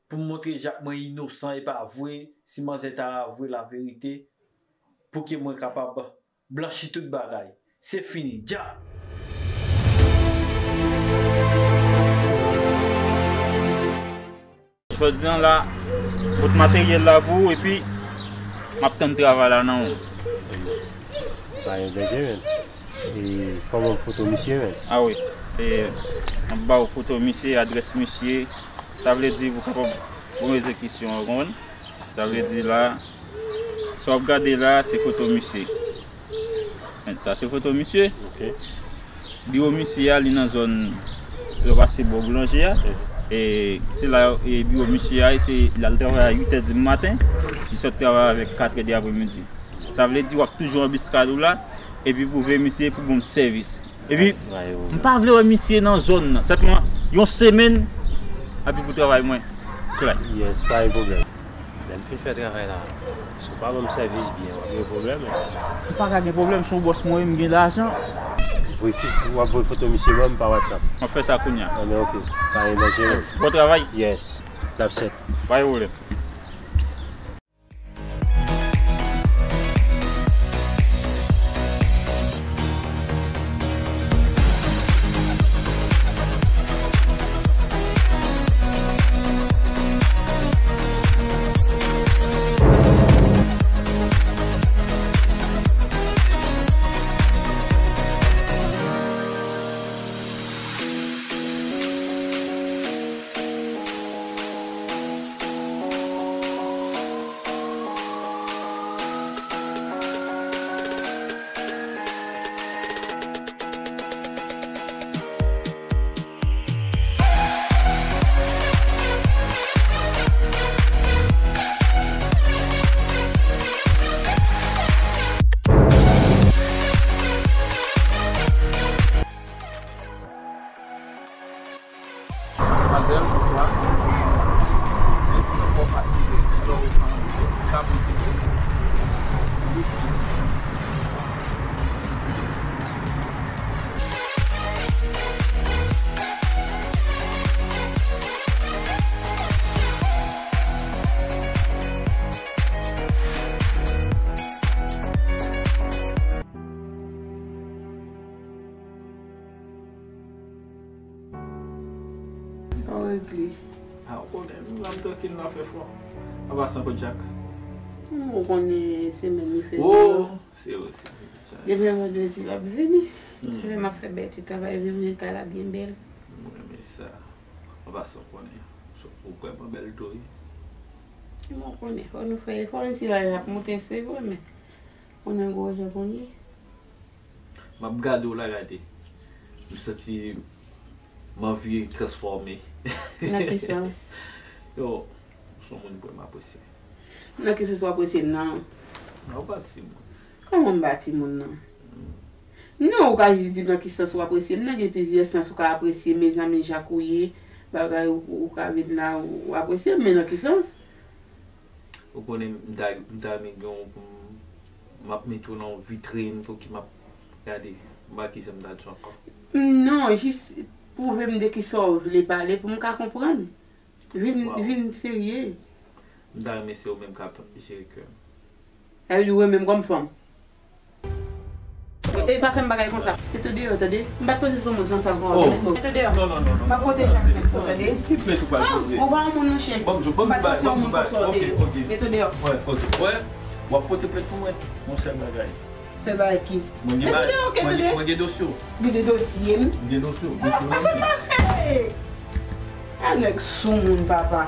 pou m montre Jak mwen inosan e pa vre, si manzè ta avwe laverite, pou ke mwen kapab blanchi tout bagay. Se fini, dja! Jodi a la, m pot materyèl la pou ou, epi m ap tann travay la nan ou. Pa gen danje, men. E, fò m wè foto misye, men. A wi. E, m ap ba ou foto misye, adrès misye. Sa vle di, pou kapab poze kesyon an, ou konprann? Sa vle di la, sa w ap gade la, se foto misye. Men, sa se foto misye. Ok. Biwo misye a, li nan zòn, lè w pase bò boulanje a. Ok. E se la, e biwo misye a, e se la l travay a uit è di maten, li sot travay avèk kat è de apremidi. Sa vle di w ap toujou anbiskad ou la, epi pwouve misye pou bon sèvis. Epi, m pa vle wè misye nan zòn nan. Sèlman, yon semèn, epi pou travay mwen klè. Yes, pa gen pwoblèm. Lè m fin fè travay la, si w pa ban m sèvis byen, w ap gen pwoblèm, men. M pa ka gen pwoblèm, se yon bòs mwen ye, m gen lajan. Voye fi-, w ap voye foto misye ban m pa WhatsApp. M ap fè sa kounye a. Anben, ok. Pa gen danje, non. Bon travay. Yes. N ap sèt. Pa gen pwoblèm. Regle. A, ou konnen, nou la m trankil nan afè fò. An pasan kot Jack? Ou konnen semèn li fè deyò. Oh, se vre, se vre. Depi vandredi l ap vini. Hmm. Se vre m ap fè bèl ti travay, vin vin kay la byen bèl. M renmen sa. An pasan ou konnen. Ou vrèman bèl tou, wi. Ki mwen konnen. Fò nou fè efò, menm si laj la ap monte, se vre, men konnen gwo jan konnen. M ap gade w la, gade. M santi m anvi transfòme. Nan ki sans? Yo, ou se yon moun pou m apresye. Nan ki sans w apresye m nan? Non, ou pa timoun. Kòman m pa timoun nan? Hmm. Non, ou ka jis di m nan ki sans ou apresye m nan, gen plizyè sans ou ka apresye mezanmi, jan ou ye, bagay ou, ou ka vin la, ou, ou apresye m, men nan ki sans? Ou konnen m ta, m ta renmen gen yon pou m, m ap mete w nan yon vitrin pou ki m ap gade. M pa ki sa m ta di ankò. Non, jis pwouve m de ki sa w vle pale pou m ka konprann. Vin, wow, vin serye. M ta renmen se ou menm k ap jere kè m. Sa vle di ou renmen m kòm fanm? E pa fè m bagay konsa. Mete w deyò, tande? M pa t panse se yon moun sansal konsa, oh, mete deyò. Non, non, non, non. M ap pote Jacques pou tande. Ki plent ou pral pote? Ou pa yon moun non chè. Ban m, ban m bay, ban m bay. Ok, ok. Mete w deyò. Wè, ok. Wè, w ap pote plent pou mwen. Yon sèl bagay. Sèl bagay ki? Mwen gen bagay, mwen gen, mwen gen dosye w. Gen de dosye m. Mwen gen dosye w, dosye w. Afè pa, hey! A nèg sou moun, papa.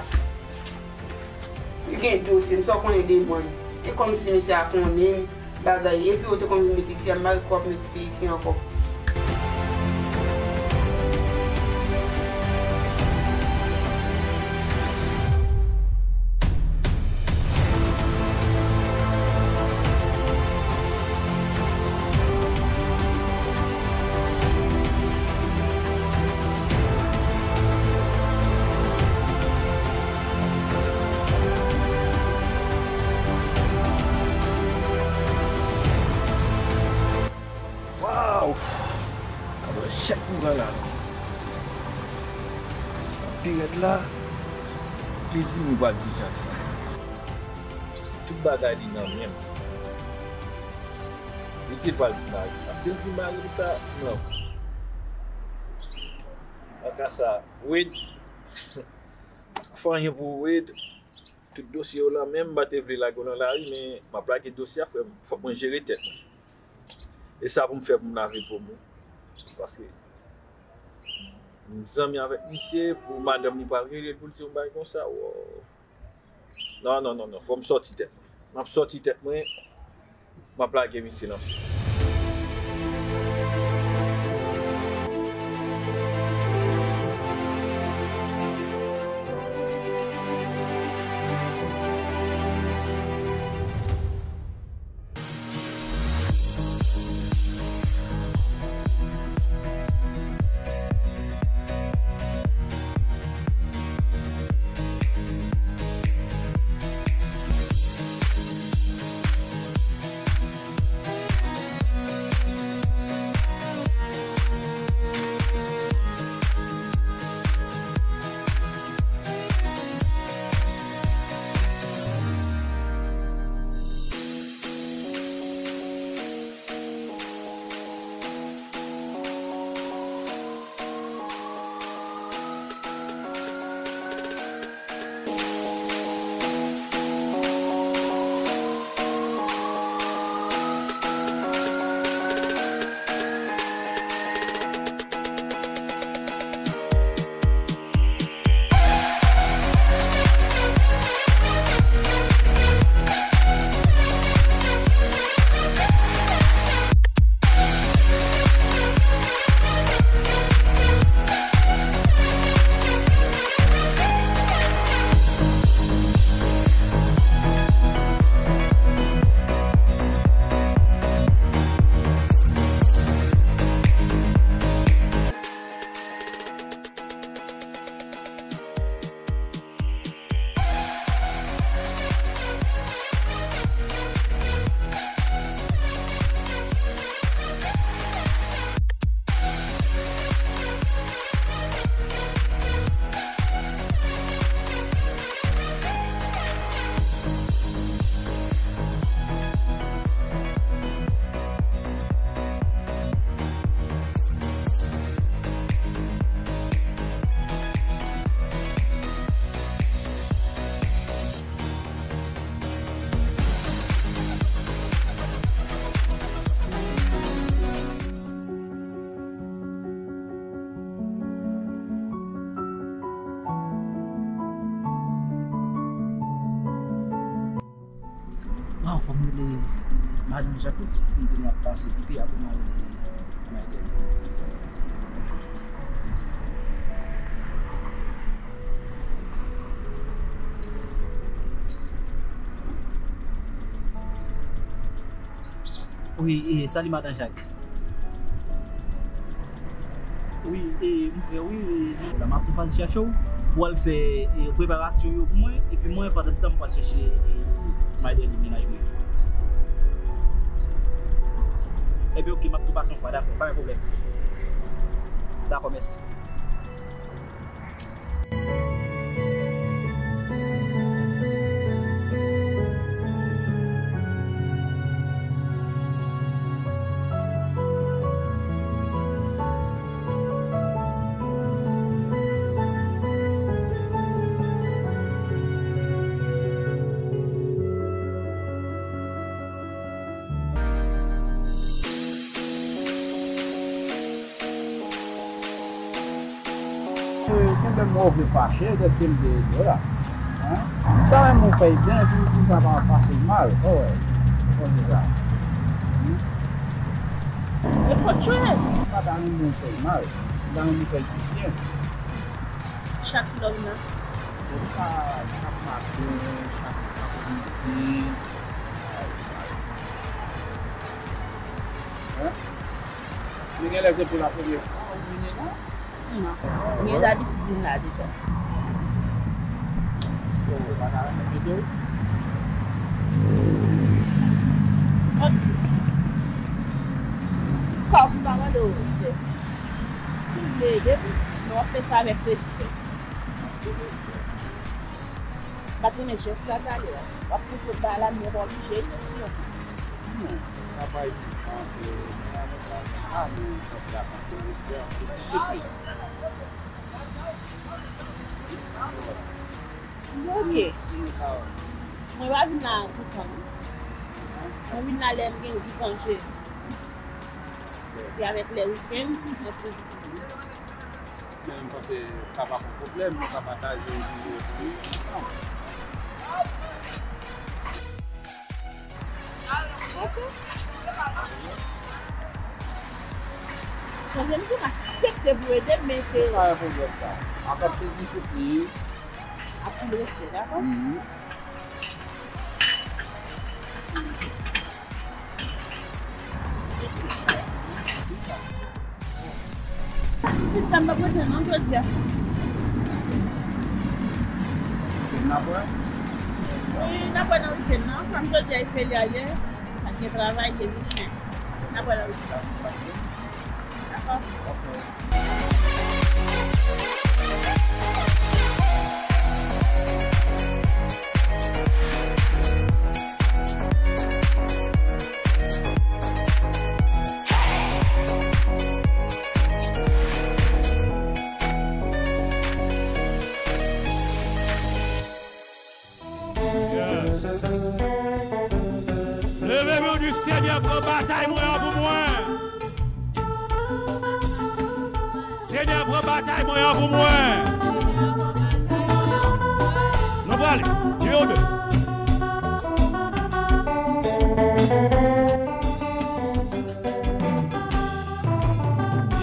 Li gen dosye m, sa w konnen de mwen. E kòmsi mesye a konnen m, bagay, epi ou te konn vin met isi a, m pa kwè w ap met peyi isi ankò. Waw! Gad yon chèk m pran la. Sa pi rèd la, li di m li pral di Jack sa. Tout bagay li nan men m. Li di l pral di mari sa. Si l di mari sa, non. Nan ka sa, Wade, fè anyen pou Wade. Tout dosye yo lan men m, m pa te vle lage w nan lari, men m ap lage dosye a, frè m. Fòk mwen jere tèt mwen. E sa pou m fè pou m lave po m, wi. Paske m zanmi avèk misye, pou madanm li pral rele l pou l di yon bagay konsa, wow. Non, non, non, non, fò m sòti tèt mwen. M ap sòti tèt mwen. M ap lage misye nan fye. Ah, fò m rele madanm Jak wi, pou m di l m ap pase, epi apre m a rele Maydèn. Wi, e, salut madan Jak. Wi, e, m prè wi, e, la m ap tou pase chèche w pou al fè, e, preparasyon yo pou mwen, epi mwen pandan se tan m pral chèche, e, Maydèn mennaj mwen. Ebyen oke, m ap tou pase yon fwa, dakò, pa gen pwoblèm. Dakò, mèsi. Gen lè mwen vle fache, dèske m te ede w la. Hein? M ta renmen w fè l byen, pou, pou sa pa pase l mal. Oh, wè. Ou konn deja. Hmm? E potjwè. M pa ta renmen w fè l mal. M ta renmen w fè l pi byen. Chak kilè w vin la? Chak, chak maten, chak aprèmidi. Hein? Men gen lè se pou la premyè fwa ou vini la? Non. Mwen gen dabitid vin la deja. So, ou pa ta renmen m ede w? Ok. Kòm m pa mande w, se, si w vle ede m, men w ap fè sa avèk respè. M pa t renmen jès la talè a. W ap fout lòt bagay la, men w pa oblije ede m. Non, sa pa epi antre nan yon bagay la, men antre ak anpil respè, anpil disiplin. Ok. Si, si nou ka. Mwen pa vin la toutan. Mwen vin la lè m gen jou konje. Epi avèk lè wikenn, mwen toujou vini. Men m panse sa pa yon pwoblèm, nou ka pataje nimewo telefòn ansanm. Ok. Sonje m di w m aksepte pou ede m, men se... Se pa yon pwoblèm sa. Ak anpil disiplin. Ak anpil respè, dakò? Mhm. Sit la m p ap rete non jodi a. N ap wè? Wi, n ap wè nan wikenn nan. Kòm jodi a e ferye, pa t gen travay, se wikenn. N ap wè nan wikenn. Dakò? Ok. Yes. Leve men w, di, Senyè, pran batay mwen an pou mwen. Senyè, pran batay mwen an pou mwen. Nou prale. Yon, de.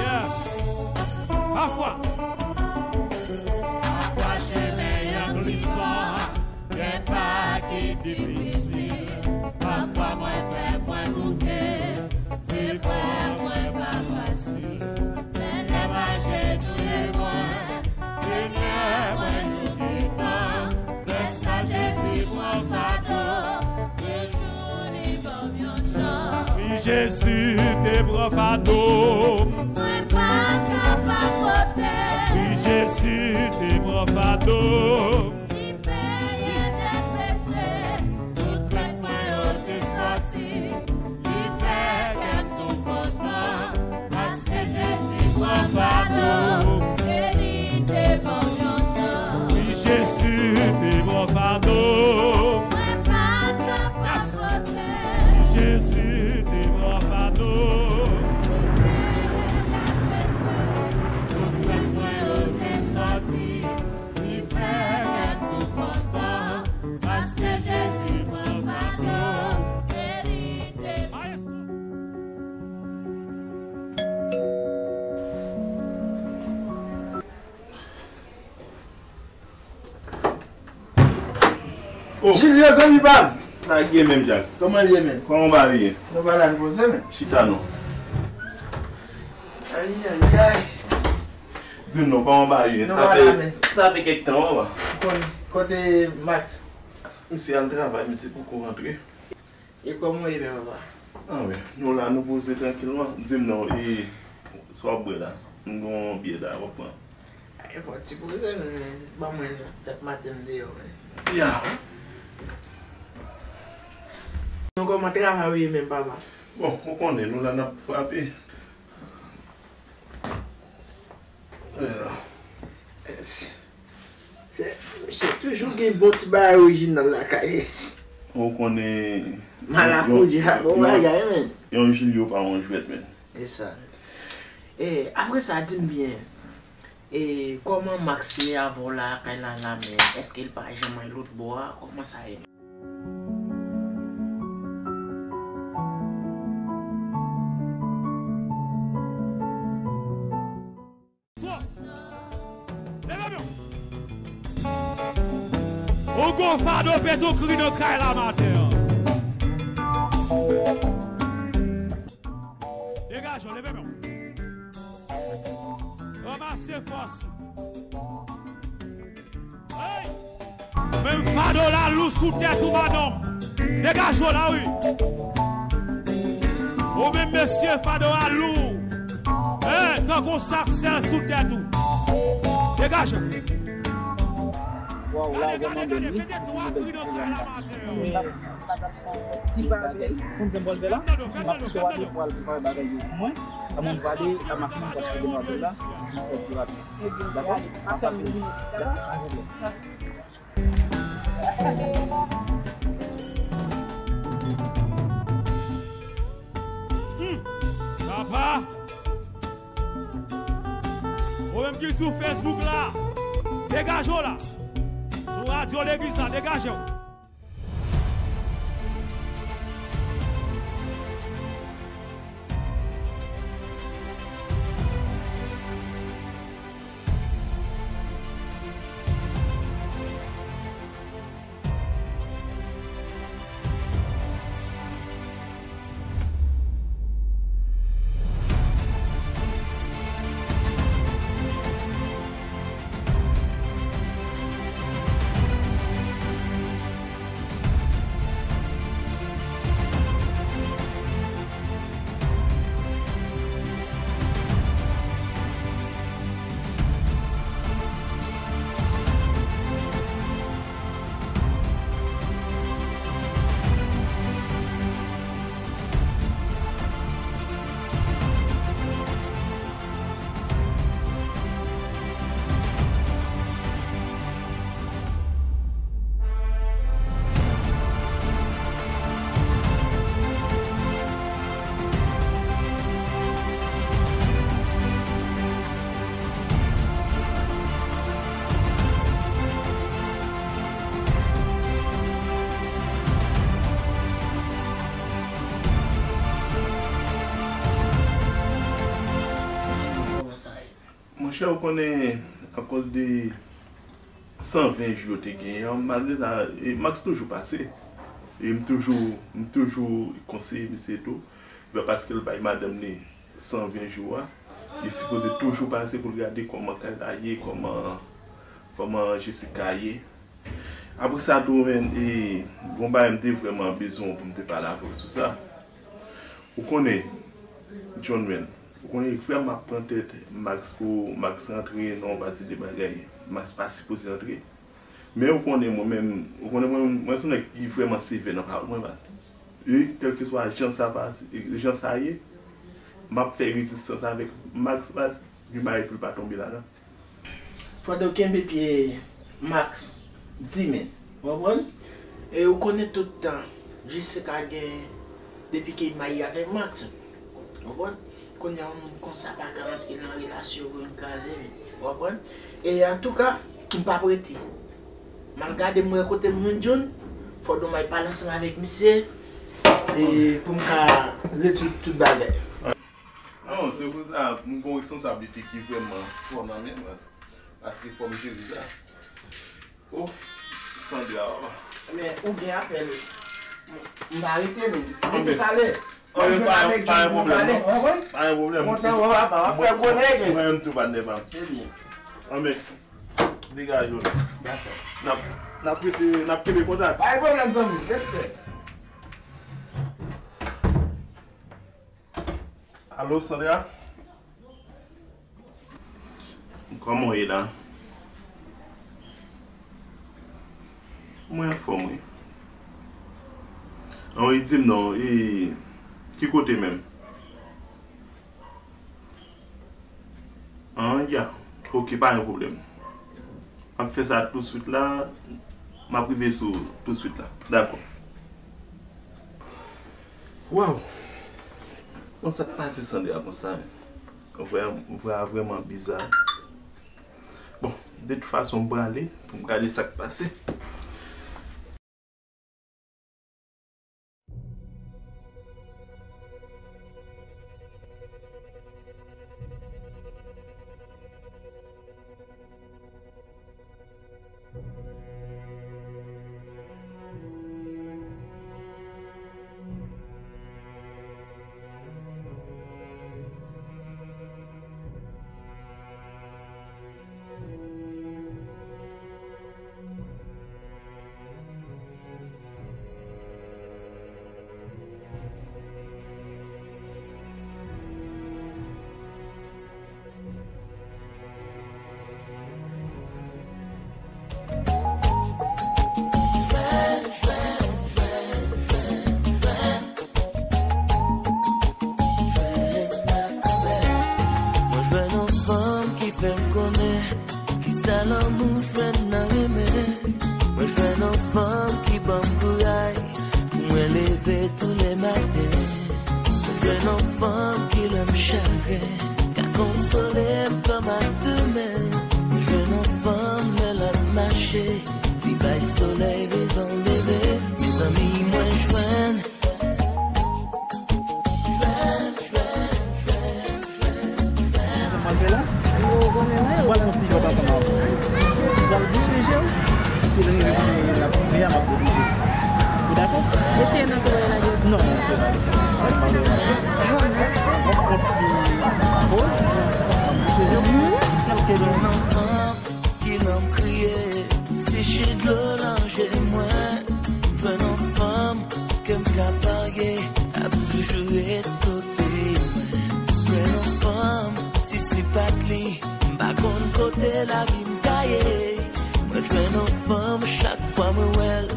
Yes. Pafwa. Pafwa chemen an glisan. Gen pa ki difisil, pafwa mwen fè mwen bouke, sipò mwen pa fasil. Men lè m ajenouye mwen, Senyè, mwen toujou kontan, lè sa Jezi pran fado, toujou li ban m yon chans. Wi, Jezi te pran fado m. Mwen pa kapab pote. Wi, Jezi te pran fado m. Li peye dèt peche, tout krent mwen yo te sòti. Li fè kè m tou kontan, paske Jezi pran fado, e li te ban m yon chans. Wi, Jezi te pran fado. Mwen pa t kapab pote. Wi, Jezi te pran fado. Li peye dèt peche, tout krent mwen yo te sòti. Li fè kè Julio, zanmi pa m! Sa k gen menm, Jack? Kòman l ye menm? Kòman w pa veye? Nou pa la, n poze menm. Chita non. Ayayay. Di m non, kòman w pa veye? Nou pa la menm. Sa fè kèk tan, papa. Kon, kote Max? Misye al travay, misye poko rantre. E kòman w ye menm, papa? Anben, nou la, nou poze trankilman. Di m non, e sa w ap bwè la? M gen yon byè la, w ap pran. E fò ti poze, men ban mwen non. Tèt maten m deyò, men. Ya. Non, kòman travay ou ye menm, papa? Bon, ou konnen, nou la n ap frape. Ya. Se, se toujou gen bon ti bagay orijinal lakay li. Ou konnen. Malakoudya, bon bagay, men. Yon Julio pa yon jwèt, men. E sa. E, apre sa, di m byen, e, kòman Max ye avè w la, kay la, la, men èske l pa janm al lòt bò a? Kòman sa ye? Leve men w. Yon gwo fado pete kri nan kay la maten an. Degaje w, leve men w. Ranmase fòs ou. Hey! Menm fado la lou sou tèt ou, madanm. Degaje w la, wi. Ou menm mesye, fado a lou. Hey, tankou sak sèl sou tèt ou. Degaje w. Waw, la vrèman bèl, wi. Ti bagay, konn sa m pral fè la? M ap kite w ale pou al prepare bagay yo pou mwen. Kòman m prale, la machin pral fè demwazèl la, m fè pi rapid. Dakò? M ap apele. Dakò, pa gen pwoblèm. Hmm. Papa! Ou menm ki sou Facebook la, degaje w la. Sou radyo legliz la, degaje w. Monchè, ou konnen, akoz de san ven jou yo te genyen an, malgre sa, e, Max toujou pase. E m toujou, m toujou konseye misye tou. Paske l bay madanm li san ven jou a, li sipoze toujou pase pou l gade kòman kay la ye, kòman, kòman Jessica ye. Apre sa tou, men, e, gon bagay m te vrèman bezwen w pou m te pale avè w sou sa. Ou konnen, John, men, ou konnen vrèman ap pran tèt Max pou Max rantre nan yon pati de bagay Max pa sipoze antre. Men ou konnen mwen menm, ou konnen mwen, mwen se yon nèg ki vrèman sevè nan pawòl mwen, man. E kèlkeswa jan sa pase, jan sa ye, m ap fè rezistans avèk Max, man, gen bagay pou l pa tonbe ladan. Fòk ou kenbe pye Max di men, w konprann? E ou konnen tout tan Jessica gen depi ke l marye avèk Max, w konprann? Kounye a yon moun konsa pa ka antre nan relasyon pou vin kraze li, w konprann? E antouka, m p ap rete. M al gade m wè kote m jwenn John, fò Donmay pale ansanm avèk misye, e pou m ka rezoud tout bagay. Non, se pou sa, m gon responsablite ki vrèman fò nan men mwen, paske fò m jere sa. Oh, Sandra, papa. Men, ou gen apèl. M pa rete, men. M rete pale. M ap jwenn avèk Jimmy pou pale, w konprann? Pa gen pwoblèm. Kontan wè w apa, w ap fè gwo nèg. Mwen menm tou, patnè pa m. Se byen. Anben, degaje w. Dakò. N ap, n ap rete, n ap kenbe kontak. Pa gen pwoblèm, zanmi. Respè. Alo, Sandra? Kòman w ye la? Mwen anfòm, wi. An, wi, di m non, e, ki kote menm? An, ya. Ok, pa gen pwoblèm. M ap fè sa touswit la. M ap rive sou ou touswit la. Dakò. Waw! Bon, sa k pase Sandra konsa, men? Vwa, vwa vrèman biza. Bon, de tout fason, m prale pou m gade sa k pase. Mwen jwenn yon fanm ki fè m konnen kisa lanmou jwenn nan renmen. Mwen jwenn yon fanm ki ban m kouraj pou mwen leve tou le maten. Mwen jwenn yon fanm ki lè m chagren ka konsole m kòm ak de men. Mwen jwenn yon fanm lè l ap mache, li bay solèy rezon leve. Mezanmi, mwen jwenn Mwen fè la? Ou konnen mwen yo. Mwen fè yon ti jòb ansanm avè w. Mwen dirije w. Epi lè rive kote l ap rive a, m ap dirije. Ou dakò? Eseye nan kote la gen. Non, non, se pa sa. Mwen pa vle. Mwen pran ti poz. Sezi w. Kèlke lè. Ki lè m kriye, si chit dlo nan je mwen, jwenn yon fanm ke m ka parye, ap toujou ret kote mwen. Jwenn yon fanm, si se pa t li, m pa konn kote lavi m ta ye. Mwen jwenn yon fanm, chak fwa mwen wè l,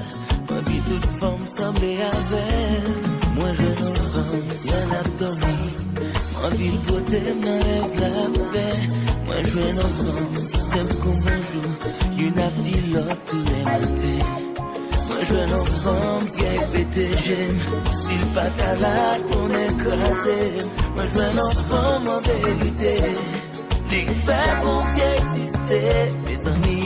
m anvi tout fanm sanble avè l. Mwen jwenn yon fanm, lè l ap dòmi, m anvi l pote m nan rèv l ap fè. Mwen jwenn yon fanm, senp kou bonjou, youn ap di lòt tou le maten. Mwen jwenn yon fanm, vyèy pete je m, si l pa ta la, tounen kraze m. Mwen jwenn yon fanm an verite, li k fè Bondye egziste. Mezanmi,